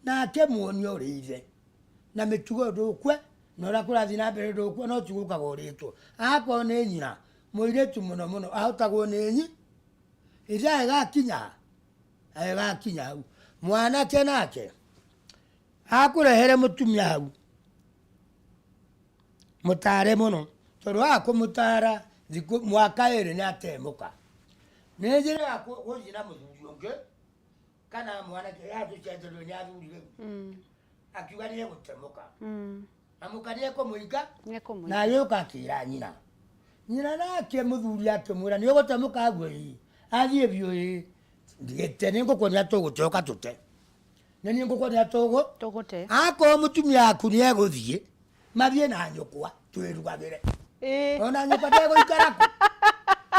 nake muonie ũrĩ ithe na mĩtugo ndũkwe na ũrĩa kũrathiĩ na mbere ndũkwe, no ti gũkaga ũrĩtwo. Akorwo nĩ nyina mũirĩtu mũno mũno ahotagwo nĩ nyi ithe agĩgakinya agĩgakinya hau. Mwanake nake akũrehere mũtumia hau, mũtare mũno, tondũ waga kũmũtara thikũ mwaka ĩrĩ nĩ atemũka nĩ njĩra ya gũthiĩ na mũthuri ũngĩ kana mwanake yatũcenjerio nĩ athuri rĩu, akiuga nĩ egũtemũka na mũka nĩ ekũmũinga. Nĩekũmũinga. Na agĩũka akĩra nyina, nyina nake mũthuri akĩmwĩra nĩ ũgũtemũka guo, ĩĩ athiĩ biũ, ĩĩ ndigĩte nĩ ngũkuonia tũgũte, ũka tũte nĩ niĩ ngũkuonia tũgũ tũgũte. Akorwo mũtumia waku nĩ egũthiĩ, mathiĩ na nyũkwa twĩrugagĩre. Ona nyũkwa ndegũikara kũ,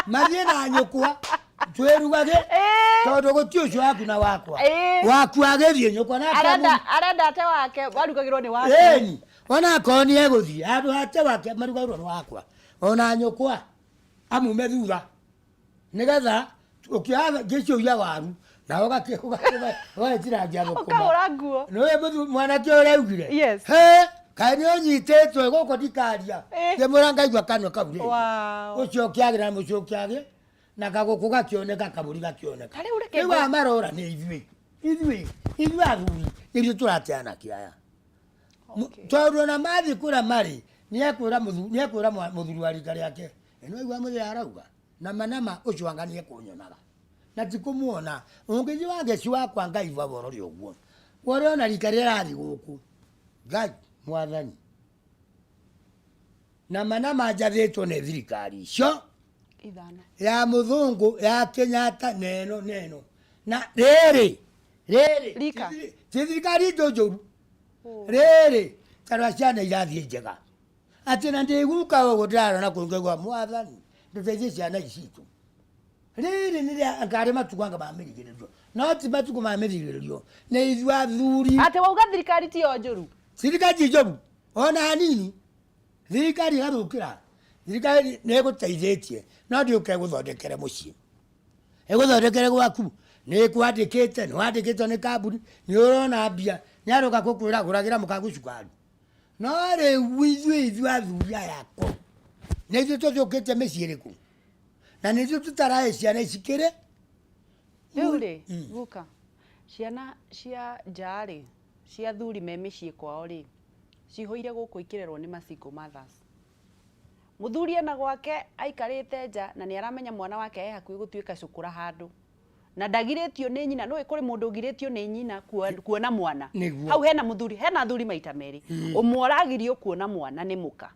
mathiĩ na nyũkwa twĩrugage, tondũ gũti ũcio waku na wakwa. Waku agĩthiĩ nyũkwa nake arenda arenda ate wake warugagĩrwo nĩ waku. Ĩni ona akorwo nĩ egũthiĩ handũ hate wake marugagĩrwo nĩ wakwa, ona nyũkwa amume thutha nĩgetha ũkĩoya ngĩciũria waru na ũgagĩtinangia thũkũma. Ũkahũra nguo. Nĩwe mwanake ũrĩa augire. Yes. He Kaĩ nĩ ũnyitĩtwo gũkũ ndikaria. Eh. Ngĩmwĩra ngaigua kanua kau rĩngĩ. Wow. Ũcio ũkĩagĩra na mũciĩ ũkĩagĩra na kagũkũ gakĩoneka kabũri gakĩoneka. Ta rĩu reke Rĩu aya marora nĩ ithuĩ. Ithuĩ ithuĩ athuri nĩ ithuĩ tũrateana kĩaya. Okay. Tondũ ona mathiĩ kũrĩa marĩ nĩekwĩra nĩekwĩra mũthuri wa rika rĩake ĩno igua mũthee arauga na manama ũcio anga nĩekũnyonaga na ti kũmuona ũngĩthiĩ wa ngeci wakwa Ngai baba ũrore ũguo wore ona rika rĩrĩa rĩrathiĩ gũkũ Ngai mwathani na manama njathĩtwo nĩ thirikari icio Ithano. Ya mũthũngũ ya Kenyatta neno neno na rĩrĩ rĩrĩ Rika. Ti thirikari itũ njũru rĩrĩ tarora ciana irathiĩ njega atĩ na ndĩguka ũguo ndĩrarora kũu ngaigua mwathani ndũteithie ciana ici citũ rĩrĩ nĩ rĩa ngarĩ matukũ anga ma mĩrigĩrĩrio no ti matukũ ma mĩrigĩrĩrio nĩ ithuĩ athuri. Atĩ wauga thirikari tiyo njũru? Thirikari ti njũru ona hanini. Thirikari ĩgathũkĩra thirikari nĩ ĩgũteithĩtie no ndĩũke ĩgũthondekere mũciĩ ĩgũthondekere gwaku nĩ ĩkwandĩkĩte nĩ wandĩkĩtwo nĩ kambuni nĩ ũrona mbia nĩ aroka gũkwĩra gũragĩra mũkagu cukari no rĩu ithuĩ ithuĩ athuri aya akũrũ nĩ ithuĩ tũthũkĩte mĩciĩ ĩrĩkũ na nĩ ithuĩ tũtarahe ciana ici kĩrĩ. Rĩu rĩ, guka, ciana cia nja rĩ, cia athuri me mĩciĩ kwao rĩ, cihũire gũkũ ikĩrerwo nĩ ma single mothers. Mũthuri ena gwake aikarĩte nja na nĩ aramenya mwana wake e hakuhĩ gũtuĩka cũkũra handũ. Na ndagirĩtio nĩ nyina, nĩũĩ kũrĩ mũndũ ũgirĩtio nĩ nyina kuona mwana. Nĩguo. Hau hena mũthuri, hena athuri maita merĩ. Ũmwe ũragirio kuona mwana nĩ mũka.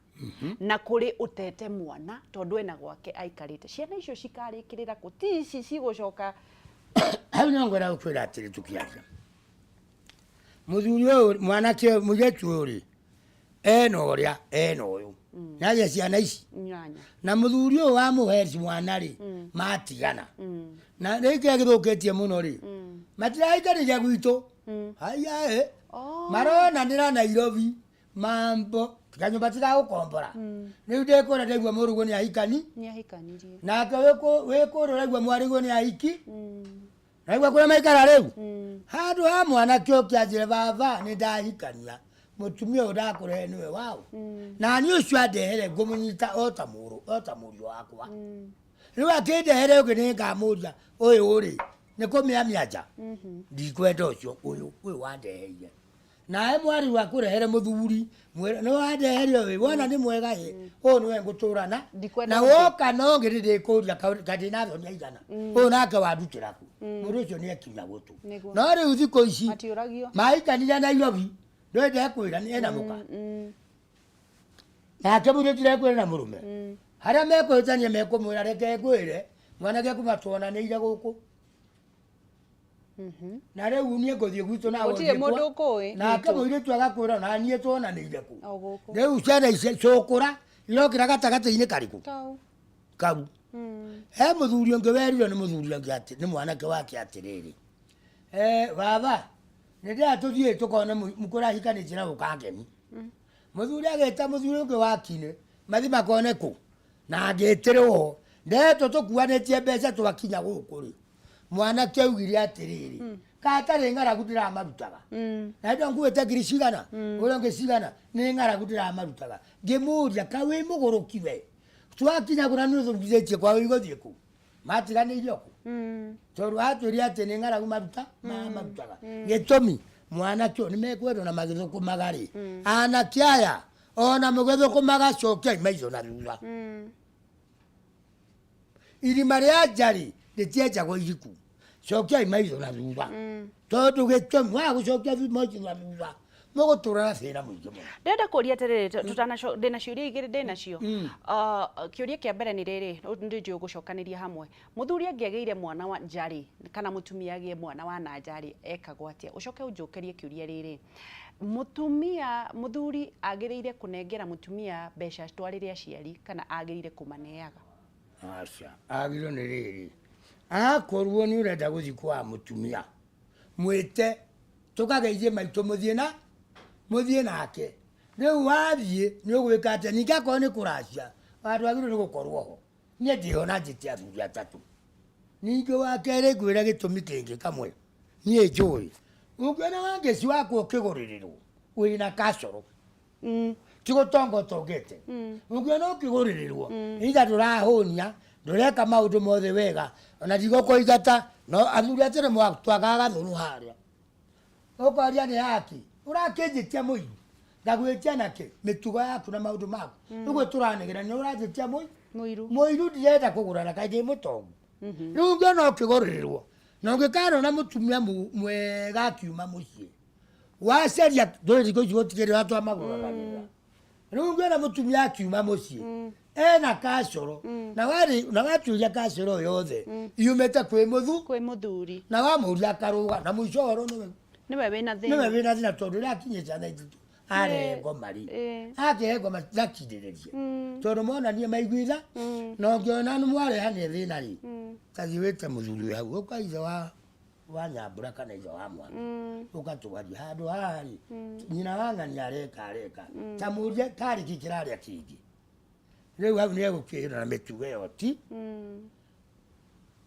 Na kũrĩ ũtete mwana tondũ ena gwake aikarĩte. Ciana icio cikarĩkĩrĩra kũ? Ti ici cigũcoka. Hau no ngwenda gũkwĩra atĩrĩ tũkĩaria. Mũthuri ũyũ mwanake ũyũ mũirĩtu ũyũ rĩ ena ũrĩa ena ũyũ nĩagĩa ciana ici Inyanya. Na mũthuri ũyũ wamũhe mwana rĩ matigana na rĩu kĩrĩa gĩthũkĩtie mũno rĩ matiraikarĩria gwitũ haya ĩ. Oh. Maronanĩra Nairobi mambo kanyũmba tigagũkombora rĩu ndĩkũrĩa ndaigua mũrũguo nĩ ahikani. Nĩ ahikanirie. Nake wĩkũrĩa ũraigua mwarĩguo nĩ ahiki. Naigua kũrĩa maikara rĩu handũ ha mwanake ũke anjĩre baba nĩ ndahikania mũtumia ũyũ ndakũrehe nĩwe waũ na niĩ ũcio andehere ngũmũnyita o ta mũrũ o ta mũriũ wakwa rĩu akĩndehere ũngĩ nĩ ngamũria ũyũ rĩ nĩ kũmĩamia nja ndikwenda ũcio ũyũ ũyũ wandeheire nawe mwarĩ wakũrehere mũthuri mwĩre nĩ wandeheire ũyũ wona nĩ mwega ĩ ũyũ nĩwe ngũtũra na. Ndikwenda Na ũngĩ. Woka no ngĩ ndĩkũria kandĩ na thoni aigana ũyũ nake wandutĩra kũ mũndũ ũcio nĩ ekinya gũtũ. Nĩguo. No rĩu thikũ ici Matiũragio. Maikanire Nairobi ndũĩ ndekwĩra nĩ ena mũka nake mũirĩtu ndekwĩra na mũrũme harĩa mekũhĩtania mekũmwĩra reke ngwĩre mwanake kuma tuonanĩire gũkũ na rĩu niĩ ngũthiĩ gwitũ nawe Gũtirĩ ũthiĩ mũndũ ũkũĩ nake gwitũ. Mũirĩtu agakwĩra na niĩ tuonanĩire kũ. O gũkũ. Rĩu ciana ici cũkũra irokĩra gatagatĩ-inĩ karĩkũ? Kau. Kau he mũthuri ũngĩ werirwo nĩ mũthuri ũngĩ atĩ nĩ mwanake wake atĩrĩrĩ eh, baba nĩ ndĩra tũthiĩ tũkone kũrahikanĩtie na gũkangeni mũthuri agĩta mũthuri ũngĩ wa kinĩ mathi makone kũ na ngĩtĩrwo ndetwo tũkuanĩtie mbeca twakinya gũkũ rĩ mwanake augire atĩrĩrĩ katarĩ ng'aragu ndĩramarutaga na hĩndĩ ĩyo nguĩte ngiri cigana ũrĩa ũngĩ cigana nĩ ng'aragu ndĩramarutaga ngĩmũria ka wĩ mũgũrũki we twakinya kũna nĩ ũthũkithĩtie kwao igũthiĩ kũ matiganĩirio kũ tondũ atwĩrie atĩ nĩ ng'aragu maruta marutaga gĩtũmi mwanake ũyũ nĩ mekwendwo na magĩthũkũmaga rĩ anake aya ona mũgĩthũkũmaga cokiai maitho na thutha irima rĩa njarĩ rĩtienjagwo iriku cokiai maitho na thutha tondũ gĩtũmi waga gũcokia maitho na thutha mũgũtũra na thĩna mũingĩ mũno. Ndĩrenda kũria atĩrĩrĩ ndĩna ciũria igĩrĩ ndĩnacio. Ah, kĩũria kĩa mbere nĩ rĩrĩ ndĩnjũĩ ũgũcokanĩria hamwe. Mũthuri angĩagĩire mwana wa nja rĩ kana mũtumia agĩe mwana wa na nja rĩ ekagwo atĩa? Ũcoke ũnjokerie kĩũria rĩrĩ, mũtumia mũthuri agĩrĩire kũnengera mũtumia mbeca atwarĩre aciari kana agĩrĩire kũmaneaga? Aca agĩrĩirwo nĩ rĩrĩ akorwo nĩ ũrenda gũthiĩ kwa mũtumia mwĩte tũkageithie maitũ mũthiĩ na mũthiĩ nake rĩu wathiĩ nĩ ũgwĩka atĩa ningĩ akorwo nĩ kũracia handũ agĩrĩirwo nĩ gũkorwo ho niĩ ndĩho na njĩte athuri atatũ ningĩ wa kerĩ ngwĩre gĩtũmi kĩngĩ kamwe niĩ njũĩ ũngĩona wangeci wakwa ũkĩgũrĩrĩrwo wĩna kacoro. Ti gũtonga ũtongete. Ũngĩona ũkĩgũrĩrĩrwo, either ndũrahũnia, ndũreka maũndũ mothe wega, ona ndigũkũingata, no athuri a tene twagaga gathũnũ harĩa. Ũkoria nĩ yaki, ũrakĩnjĩtia mũiru, ngagwĩtia nakĩ? Mĩtugo yaku na maũndũ maku. Ũguo tũranegena nĩ ũranjĩtia mũiru. Mũiru. Mũiru ndirenda kũgũrana kaĩ ndĩ mũtongu. Rĩu ũngĩona ũkĩgũrĩrĩrwo, na ũngĩkanona mũtumia mwega akiuma mũciĩ, wacaria ndũĩ thikũ ici gũtikĩrĩ andũ amagũragagĩrĩra. Rĩu ũngĩona mũtumia akiuma mũciĩ, ena kacoro, na warĩ na watuĩria kacoro yothe yumĩte kwĩ mũthu Kwĩ mũthuri. Na wamũria akarũga, na mũico ũhoro nĩwe Nĩwe wĩna thĩna. Nĩwe wĩna thĩna tondũ rĩrĩa akinyĩte ciana ithatũ arehe ngoma rĩ, akĩhe ngoma ndakindĩrĩrie tondũ monanie maiguitha. Na ũngĩona nĩ mwarehania thĩna rĩ, tathiĩ wĩte mũthuri wĩ hau, ũka ithe wa Nyambura kana ithe wa mwana, ũgatwaria handũ haha rĩ, nyina wa ng'ania areka ta mũrie tarĩ kĩ kĩrarĩa kĩngĩ. Rĩu hau nĩ egũkĩra na mĩtugo ĩyo ti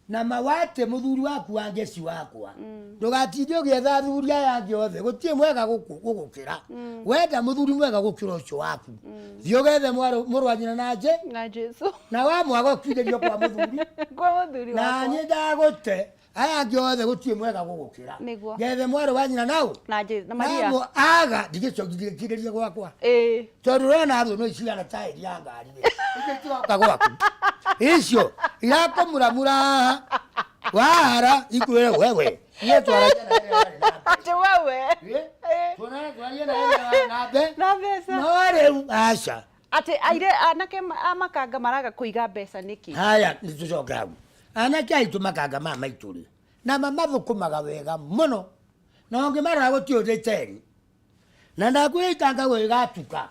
na mawate mũthuri waku wa ngeci wakwa. Ndũgatinde ũgĩetha athuri aya angĩ othe, gũtirĩ mwega gũgũkĩra. Wenda mũthuri mwega gũkĩra ũcio waku, thiĩ ũgethe mũrũ wa nyina na nje Na Jesu. Na wamwaga ũkindĩrio kwa mũthuri. Kwa mũthuri Na wakwa. niĩ ndagũte aya angĩ othe, gũtirĩ mwega gũgũkĩra. Nĩguo. Ngethe mwarĩ wa nyina nau Na Jesu na Maria. Namo aga ndigĩcokithĩrĩrie gwakwa tondũ ũrona thũ no icigana taĩri ya ngari rĩ, icio itigoka gwaku, icio irakũmuramura haha wahara ikwĩre wewe niĩ twaragia na ĩrĩa yarĩ na mbeca. Atĩ wewe. Twaragia na ĩrĩa yarĩ na mbe Na mbeca. No rĩu aca. Atĩ aire anake a makanga maraga kũiga mbeca nĩkĩ? Haya, nĩ tũcoke hau. Anake aitũ makanga maya maitũ rĩ, na mamathũkũmaga wega mũno, na ũngĩmarora gũtirĩ ũndũ iteri. Na ndakwĩra itanga gũgĩgatuka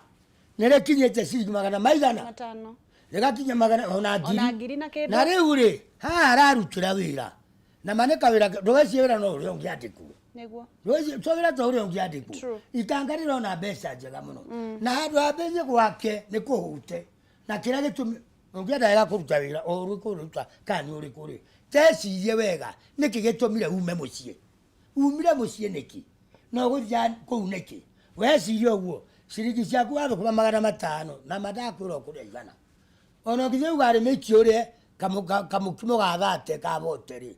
nĩ rĩkinyĩte ciringi magana maigana 500. Rĩgakinya magana ona ngiri. Ona ngiri na kĩndũ. Na rĩu rĩ, haha ararutĩra wĩra na ma nĩ kawĩra, ndũgecirie wĩra no ũrĩa ũngĩandĩkwo. Nĩguo. To wĩra to ũrĩa ũngĩandĩkwo. True. Itanga rĩrona mbeca njega mũno, na handũ hambĩrĩrie gwake nĩ kũhute na kĩrĩa gĩtũmi ũngĩenda wega kũruta wĩra o ũrĩkũ ũruta kana nĩ ũrĩkũ rĩ, tecirie wega nĩkĩ gĩtũmire ume mũciĩ, umire mũciĩ nĩkĩ na ũgũthiĩ kũu nĩkĩ. Weciria ũguo, ciringi ciaku wathũkũma 500 na mandakwĩra ũkũrĩa 100, ona ũngĩthiĩ uga mĩiki ũrĩe kamũkimo ga 30 ka bote rĩ,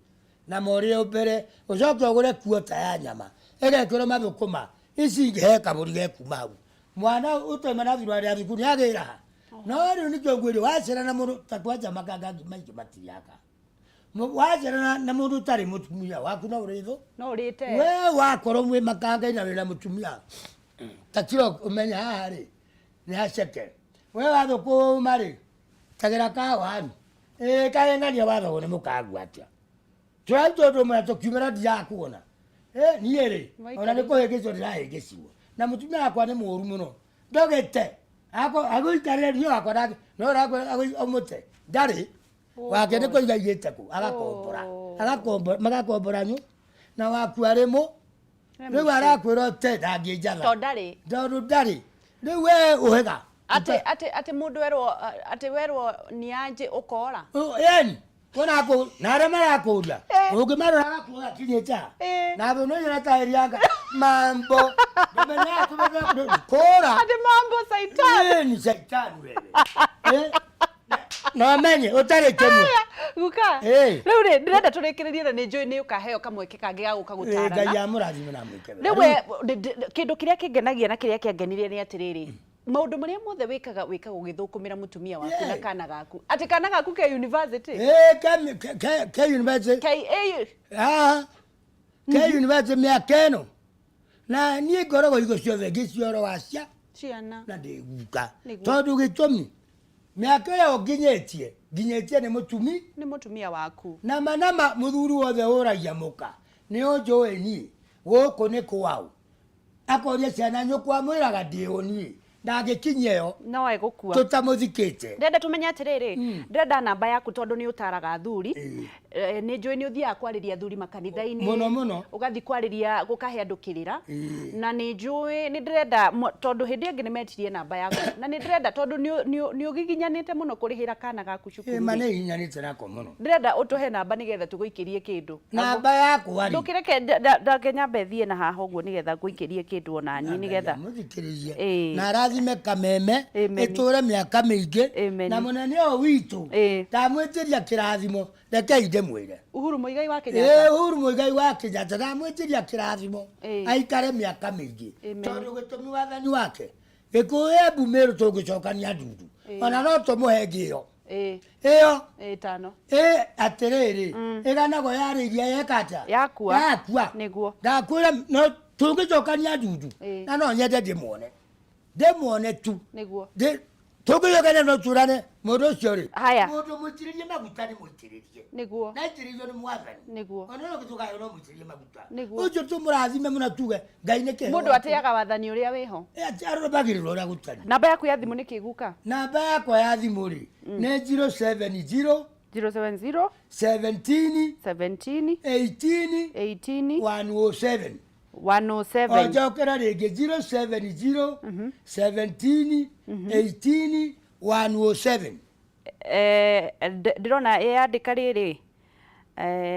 na morĩo mbere ũcoke ũgũre kuota ya nyama ĩgekĩrwo mathũkũma ici ingĩ, he kabũri gekuma hau, mwana ũtoima na thuruarĩ ya thukuru nĩagĩra ha. No rĩu nĩkĩo ngwĩre, wacera na mũndũ ta kwanja makanga maingĩ matiriaka, wacera na mũndũ ũtarĩ mũtumia waku no ũrĩ thũ. No ũrĩte. We wakorwo mwĩ makanga-inĩ na wĩna mũtumia ta kiro ũmenye haha rĩ nĩ haceke. We wathũkũma rĩ, tagĩra kawani ĩĩ kaeng'ania wathogwo nĩ mũkagua atĩa, tũraruta ũndũ ũmwe na tũkiumĩra ndirakuona. Niĩ rĩ, ona nĩ kũhĩngĩcwo ndĩrahĩngĩcirwo na mũtumia wakwa nĩ mũũru mũno, ndogĩte agũikarĩre niĩ wakwa ndangĩ no ũrakwĩra ũmũte ndarĩ wake nĩ kũiga igĩte kũ agakombora. Agakombora, magakombora nyu na waku arĩ mũ rĩu arakwĩra ũte ndangĩnjatha. To ndarĩ. Tondũ ndarĩ rĩu we ũhĩga. Atĩ mũndũ erwo atĩ werwo nĩ anjĩ ũkora. Ĩni wona kũ na arĩa marakũria ũngĩmarora agakuoya kinyĩte ha na thũ no nyona taĩri yanga mambo ndũmenyaga kũra. Atĩ mambo saitani. Ĩni caitani wewe. No menye ũtarĩ kĩmwe. Guka, rĩu rĩ, ndĩrenda tũrĩkĩrĩrie na nĩ njũĩ nĩ ũkaheo kamweke kangĩ ga gũka Ngai gũtarana. Amũrathime na mwĩke wega. Rĩu we kĩndũ kĩrĩa kĩngenagia na kĩrĩa kĩangenirie nĩ atĩrĩrĩ, maũndũ marĩa mothe wĩkaga ũgĩthũkũmĩra mũtumia waku na kana gaku, atĩ kana gaku ke university. Ke university. KA. Ah, ke university mĩaka ĩno, na niĩ ngoragwo igo ciothe ngĩcioro wa cia ciana na ndĩguka. Nĩguo. Tondũ gĩtũmi mĩaka ĩyo nginyĩtie nĩ mũtumi nĩ mũtumia waku. Nama nama mũthuri wothe ũragia mũka nĩ ũnjũĩ niĩ gũkũ nĩ kwaũ, akoria ciana nyũkwa mwĩraga ndĩũ niĩ ndangĩkinyia ĩyo. No egũkua. Tũtamũthikĩte. Ndĩrenda tũmenye atĩrĩrĩ, ndĩrenda namba yaku tondũ nĩ ũtaraga athuri. Nĩ njũĩ nĩ ũthiaga kwarĩria athuri makanitha-inĩ. Mũno mũno. Ũgathiĩ kwarĩria gũkahe andũ kĩrĩra. Na nĩ njũĩ nĩ ndĩrenda tondũ hĩndĩ ĩngĩ nĩ metirie namba yaku na nĩ ndĩrenda tondũ nĩ ũgiginyanĩte mũno kũrĩhĩra kana gaku cukuru. Ma nĩ hinyanĩte nako mũno. Ndĩrenda ũtũhe namba nĩgetha tũgũikĩrie kĩndũ. Namba yakwa rĩ. Ndũkĩreke ndake nyambe thiĩ na haha ũguo nĩgetha ngũikĩrie kĩndũ ona niĩ nĩgetha. Mũthikĩrĩrie. Ĩĩ. Na arathime Kameme. Amen. Ĩtũre mĩaka mĩingĩ. Amen. Na mũnene ũyũ witũ. Ĩĩ. Ndamwĩtĩria kĩrathimo. Rekei ndĩmwĩre. Uhuru Muigai wa Kenyatta. Ĩĩ, Uhuru Muigai wa Kenyatta ndamwĩtĩria kĩrathimo. Ĩĩ. Aikare mĩaka mĩingĩ. Amen. Tondũ gĩtũmi wathani wake Gĩkũyũ Embu Meru tũngĩcokania ndundu. Ona no tũmũhe ngĩo. Ĩĩ. Ĩyo. Ĩtano. Ĩ atĩrĩrĩ, ĩganagwo yarĩirie yeka atĩa? Yakua. Yakua. Nĩguo. Ndakwĩra no tũngĩcokania ndundu. Ĩĩ. Na no nyende ndĩmuone. Ndĩmuone tu. Nĩguo. Tũngĩcokania no tũrane mũndũ ũcio rĩ. Haya. Mũndũ mũitĩrĩrie maguta nĩ mũitĩrĩrie. Nĩguo. Na aitĩrĩirio nĩ mwathani. Nĩguo. Ona no gĩtũkayo no mũitĩrĩrie maguta. Nĩguo. Ũcio tũmũrathime mũno tuge Ngai nĩ kĩheo. Mũndũ atĩaga wathani ũrĩa wĩho. Arũmagĩrĩra ũrĩa gũtariĩ. Namba yaku ya thimũ nĩ kĩ guka? Namba yakwa ya thimũ rĩ nĩ 070 070 17 17 18 18 107. 107. Onjokera rĩngĩ 070 17 18 107. Ndĩrona yandĩka rĩrĩ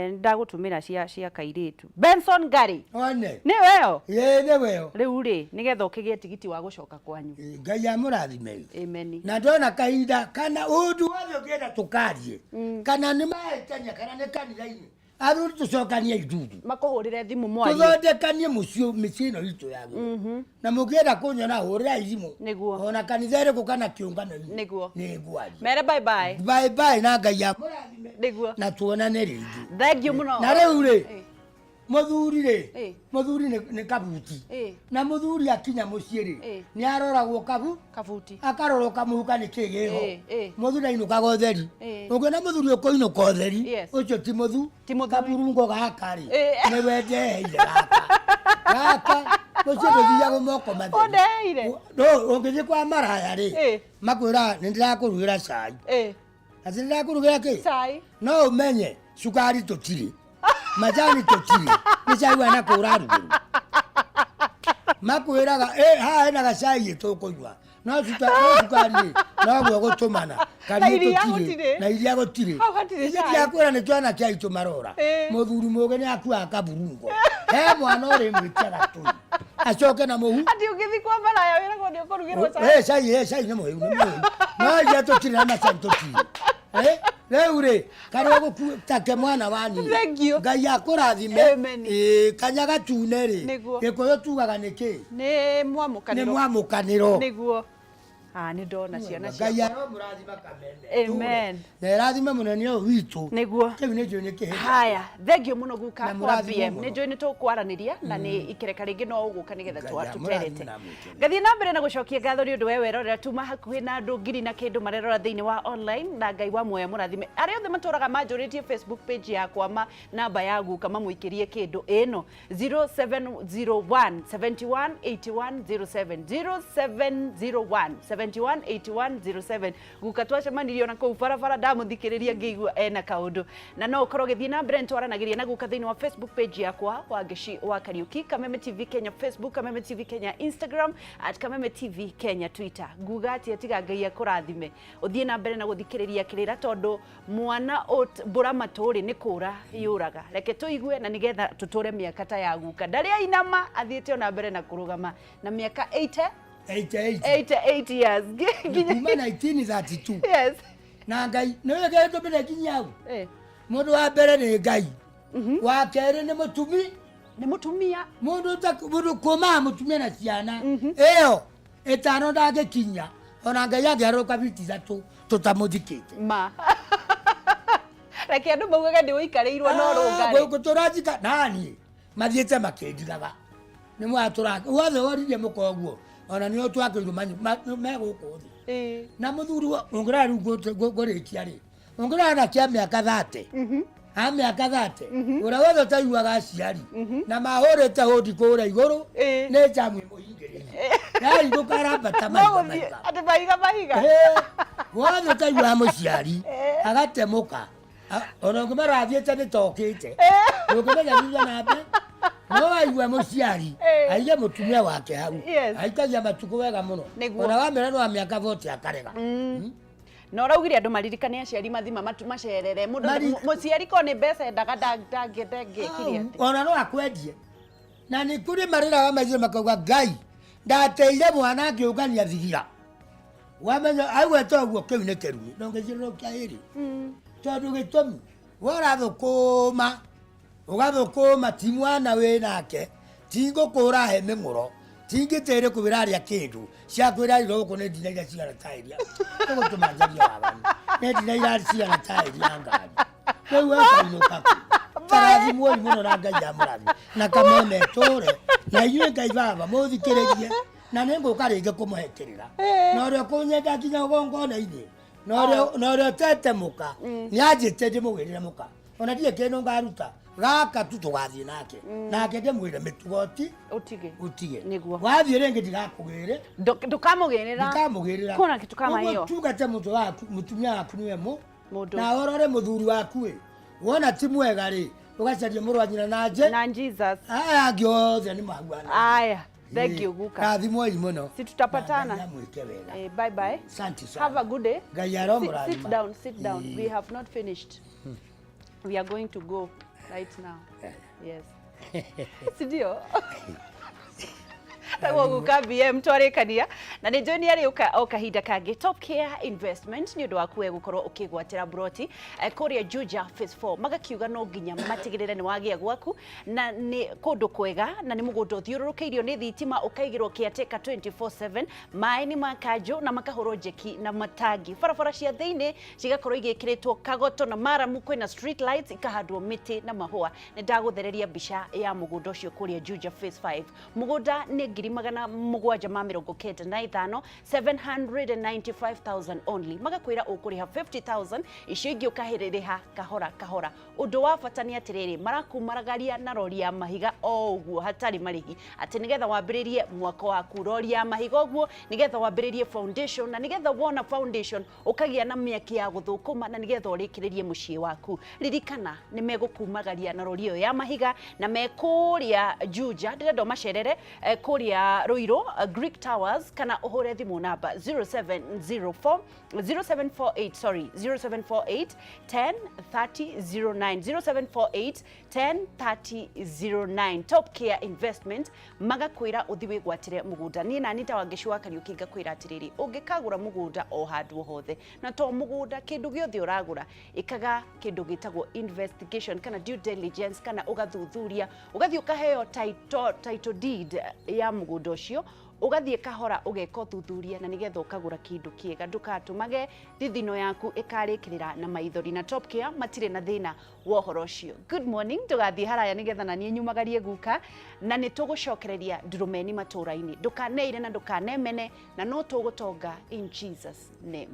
ndagũtũmĩra cia kairĩtu Benson Gary. One. Nĩ weyo? Ĩĩ nĩ weyo. Rĩu rĩ nĩgetha ũkĩgĩe tigiti wa gũcoka kwanyu. Ngai amũrathime. Amen. Na ndona kahinda kana ũndũ wothe ũngĩenda tũkarie kana nĩ mahĩtania kana nĩ kanitha-inĩ athuri tũcokanie ithuthu makũhũrĩre thimũ mwarie tũthondekanie mũciĩ mĩciĩ ĩno itũ ya mm. Na mũngĩenda kũnyona hũrĩrai thimũ. Nĩguo. Ona kanitha ĩrĩkũ kana kĩũngano-inĩ. Nĩguo. Nĩ ngwaria. Mere bye bye. Bye bye na Ngai amũrathime. Nĩguo. Na tuonane rĩngĩ. Thank you mũno. Na rĩu rĩ mũthuri rĩ Ĩ. mũthuri nĩ kabuti. Ĩ. Na mũthuri akinya mũciĩ rĩ Ĩ. nĩ aroragwo kabu kabuti akarorwo kamũhuka nĩ kĩ gĩho. Ĩ, ĩ. Mũthuri ainũkaga ũtheri. Ĩ. Ũngĩona mũthuri ũkũinũka ũtheri Yes. ũcio ti mũthu Ti mũthuri. Kaburungo gaka rĩ Ĩ. nĩ wendeheire gaka gaka ũcio ndũthiagwo moko matheri. Ũndeheire? No ũngĩthiĩ kwa maraya rĩ Ĩ. makwĩraga nĩ ndĩrakũrugĩra cai. Ĩ. Atĩ nĩ ndĩrakũrugĩra kĩ? Cai. No ũmenye cukari tũtirĩ majani tũtirĩ nĩ cai wa nakũ ũrarugĩrwo. Makwĩraga haha hena gacai ĩ tũkũnyua no cukari rĩ noguo gũtũmana Na iria gũtirĩ. Na iria gũtirĩ. Hau hatirĩ cai. Ndiakwĩra nĩ twana kĩa aitũ marora. Mũthuri mũgĩ nĩ akuaga kaburungo he mwana ũrĩmwĩtia gatũi acoke na mũhu. Atĩ ũngĩthiĩ kwa maraya wĩragwo nĩ ũkũrugĩrwo cai. Cai cai nĩ mũhĩu nĩ mũhĩu no iria tũtirĩ na macai tũtirĩ. Rĩu rĩ karĩa gũkutake mwana wa nyina. Thank you. Ngai akũrathime. Amen. Kanya gatune rĩ Nĩguo. Gĩkũyũ tugaga nĩ kĩ? Nĩ Nĩ mwamũkanĩro. mwamũkanĩro. Nĩguo. Ah, nĩ ndona ciana Ngai ciakwa. aromũrathima Kameme. Amen. Na ĩrathime mũnene ũyũ witũ. Nĩguo. Kĩu nĩ njũĩ nĩ kĩhĩta. Haya, thank you mũno guka Na kwa mũrathimwo BM. mũno. Nĩ njũĩ nĩ tũkwaranĩria na nĩ ikereka rĩngĩ no ũgũka nĩgetha Ngai tũterete. amũrathime na amwĩkĩre. Ngathiĩ na mbere na gũcokia ngatho nĩ ũndũ we werorera tuma hakuhĩ na andũ ngiri na kĩndũ marerora thĩinĩ wa online na Ngai wa muoyo mũrathime. Arĩa othe matũraga manjũrĩtie Facebook page yakwa ma namba ya guka mamũikĩrie kĩndũ ĩno 0701 71 81 07 0701 71 81 07 guka twacemanirie ona kũu barabara ndamũthikĩrĩria ngĩigua ena kaũndũ na no ũkorwo ũgĩthiĩ na mbere nĩtwaranagĩria na guka thĩinĩ wa Facebook page yakwa Wangeci wa Kariuki, Kameme TV Kenya Facebook, Kameme TV Kenya Instagram, at Kameme TV Kenya Twitter. Nguga atĩa tiga Ngai akũrathime ũthiĩ na mbere na gũthikĩrĩria kĩrĩra tondũ mwana mbũra matũ rĩ nĩ kũra yũraga. Reke tũigue na nĩgetha tũtũre mĩaka ta ya guka ndarĩ ainama athiĩte ona mbere na kũrũgama na mĩaka 80 88. 88 years. Kuma 1932. Yes. Na Ngai nĩ ũĩ gĩtũmire nginya hau. Mũndũ wa mbere nĩ Ngai. Wa kerĩ nĩ mũtumi. Nĩ mũtumia. Mũndũ kũmaga mũtumia na ciana. Ĩyo ĩtano ndangĩkinya. Ona Ngai angĩharũrũka biti ithatũ tũtamũthikĩte. Ma. Reke andũ maugage ndĩ ũikarĩirwo no rũngarĩ. Gũkũ tũranjika naniĩ mathiĩte makĩnjigaga. Nĩ mwatũra wothe woririe mũka ũguo ona nĩo twakĩirwo me gũkũ thĩ. Na mũthuri ũngĩrora rĩu ngũrĩkia rĩ ũngĩrora na kĩa mĩaka 30 a mĩaka 30 ũrĩa wothe ũtaiguaga aciari na mahũrĩte hũndi kũrĩa igũrũ nĩ njamu ĩmũhingĩrĩirie yahingũka arambata mahiga mahiga. Atĩ mahiga mahiga. Wothe ũtaiguaga mũciari agatemũka. Ona ũngĩmera athiĩte nĩ tokĩte ndũngĩmenya thutha na mbere no waigua mũciari aige mũtumia wake hau aikagia matukũ wega mũno ona wamera nĩ wa mĩaka 40 akarega. Na ũraugire andũ maririkane aciari mathima macerere mũndũ mũciari ko nĩ mbeca endaga ndangĩekire atĩ ona no akwendie na nĩ kũrĩ marĩraga maitho makauga Ngai ndateire mwana ngĩũngania thigira wamenya aigwete ũguo kĩu nĩ kĩrumi ndũngĩciũrũkia ĩrĩ tondũ gĩtũmi we ũrathũkũma ũgathũkũma ti mwana wĩ nake ti ngũkũ ũrahe mĩng'ũro ti ngĩtĩ ĩrĩkũ ĩrarĩa kĩndũ ciakwĩra ira gũkũ nĩ ndina iria cigana ta ĩria ĩgũtũma njarie waganu nĩ ndina iria cigana ta ĩria ngari rĩu wekainũka kũ tarathimwoi mũno na Ngai amũrathime na kameme tũre na inyuĩ Ngai baba mũthikĩrĩrie na nĩ ngũka rĩngĩ kũmũhe kĩrĩra na ũrĩa ũkũnyenda nginya ũgongona-inĩ na ũrĩa ũtete mũka nĩ anjĩte ndĩmũgĩrĩre mũka ona ndirĩ kĩndũ ngaruta gaka tu tũgathiĩ nake nake ndĩmwĩre mĩtugo ti utige utige Nĩguo. Wathiĩ rĩngĩ ndigakũgĩre. Ndũkamũgĩrĩra. Ndikamũgĩrĩra. Kuna kitu kama hiyo. Tungate mũtwe waku mũtumia waku nĩwe mũ Mũndũ. Na ũrore mũthuri waku ĩ wona ti mwega rĩ ũgacaria mũrũ wa nyina na nje Na Jesus. Aya angĩ othe nĩ mahuana. Aya, thank you guka. Rathimwoi mũno. Si tutapatana. Na Ngai amwĩke wega. Bye bye. Asante sana. Have a good day. Ngai Sit, aromũrathima. sit down, sit down. We have not finished. We are going to go right now. Yes. Sindio? Tagwo guka BM twarĩkania na nĩ njũĩ nĩ arĩũka o kahinda kangĩ. Top Care Investment nĩ ũndũ waku we gũkorwo ũkĩgwatĩra broti kũrĩa Juja Phase 4 magakiuga no nginya matigĩrĩre nĩ wagĩa gwaku na nĩ kũndũ kwega na nĩ mũgũnda ũthiũrũrũkĩirio nĩ thitima ũkaigĩrwo caretaker 24/7 maĩ nĩ ma kanjũ na makahũrwo njeki na matangi barabara cia thĩinĩ cigakorwo igĩkĩrĩtwo kagoto na maramu kwĩna street lights ikahandwo mĩtĩ na mahũa. Nĩ ndagũthereria mbica ya mũgũnda ũcio kũrĩa Juja Phase 5. Mũgũnda nĩ 795,000 795,000 only. Magakwĩra ũkũrĩha 50,000 icio ingĩ ũkahĩrĩrĩha kahora kahora. Ũndũ wa bata nĩ atĩrĩrĩ marakumaragaria na rori ya mahiga o ũguo hatarĩ marĩhi atĩ nĩgetha wambĩrĩrie mwako waku rori ya mahiga ũguo nĩgetha wambĩrĩrie foundation na nĩgetha wona foundation ũkagĩa na mĩaki ya gũthũkũma na nĩgetha ũrĩkĩrĩrie mũciĩ waku. Ririkana nĩ megũkumagaria na rori ĩyo ya mahiga na me kũrĩa Juja ndĩrenda ũmacerere kũrĩa Ruiru Greek Towers kana ũhũre thimũ namba 0704 0748 sorry 0748 10 30 09 0748 10 30 09. Top Care Investment magakwĩra ũthi wĩgwatĩre mũgũnda. Niĩ nani ta Wangeci wa Kariũki ngakwĩra atĩrĩrĩ ũngĩkagũra mũgũnda o handũ hothe na to mũgũnda kĩndũ gĩothe ũragũra ĩkaga kĩndũ gĩtagwo investigation kana due diligence kana ũgathuthuria ũgathiĩ ũkaheo title deed ya mũgũnda ũcio ũgathiĩ kahora ũgeka ũthuthuria na nĩgetha ũkagũra kĩndũ kĩega ndũgatũmage thithino yaku ĩkarĩkĩrĩra na maithori na Top Care matirĩ na thĩna wa ũhoro ũcio. Good morning, ndũgathiĩ haraya nĩgetha na niĩ nyumagarie guka na nĩ tũgũcokereria ndurumeni matũra-inĩ ndũkaneire na ndũkanemene na no tũgũtonga in Jesus name.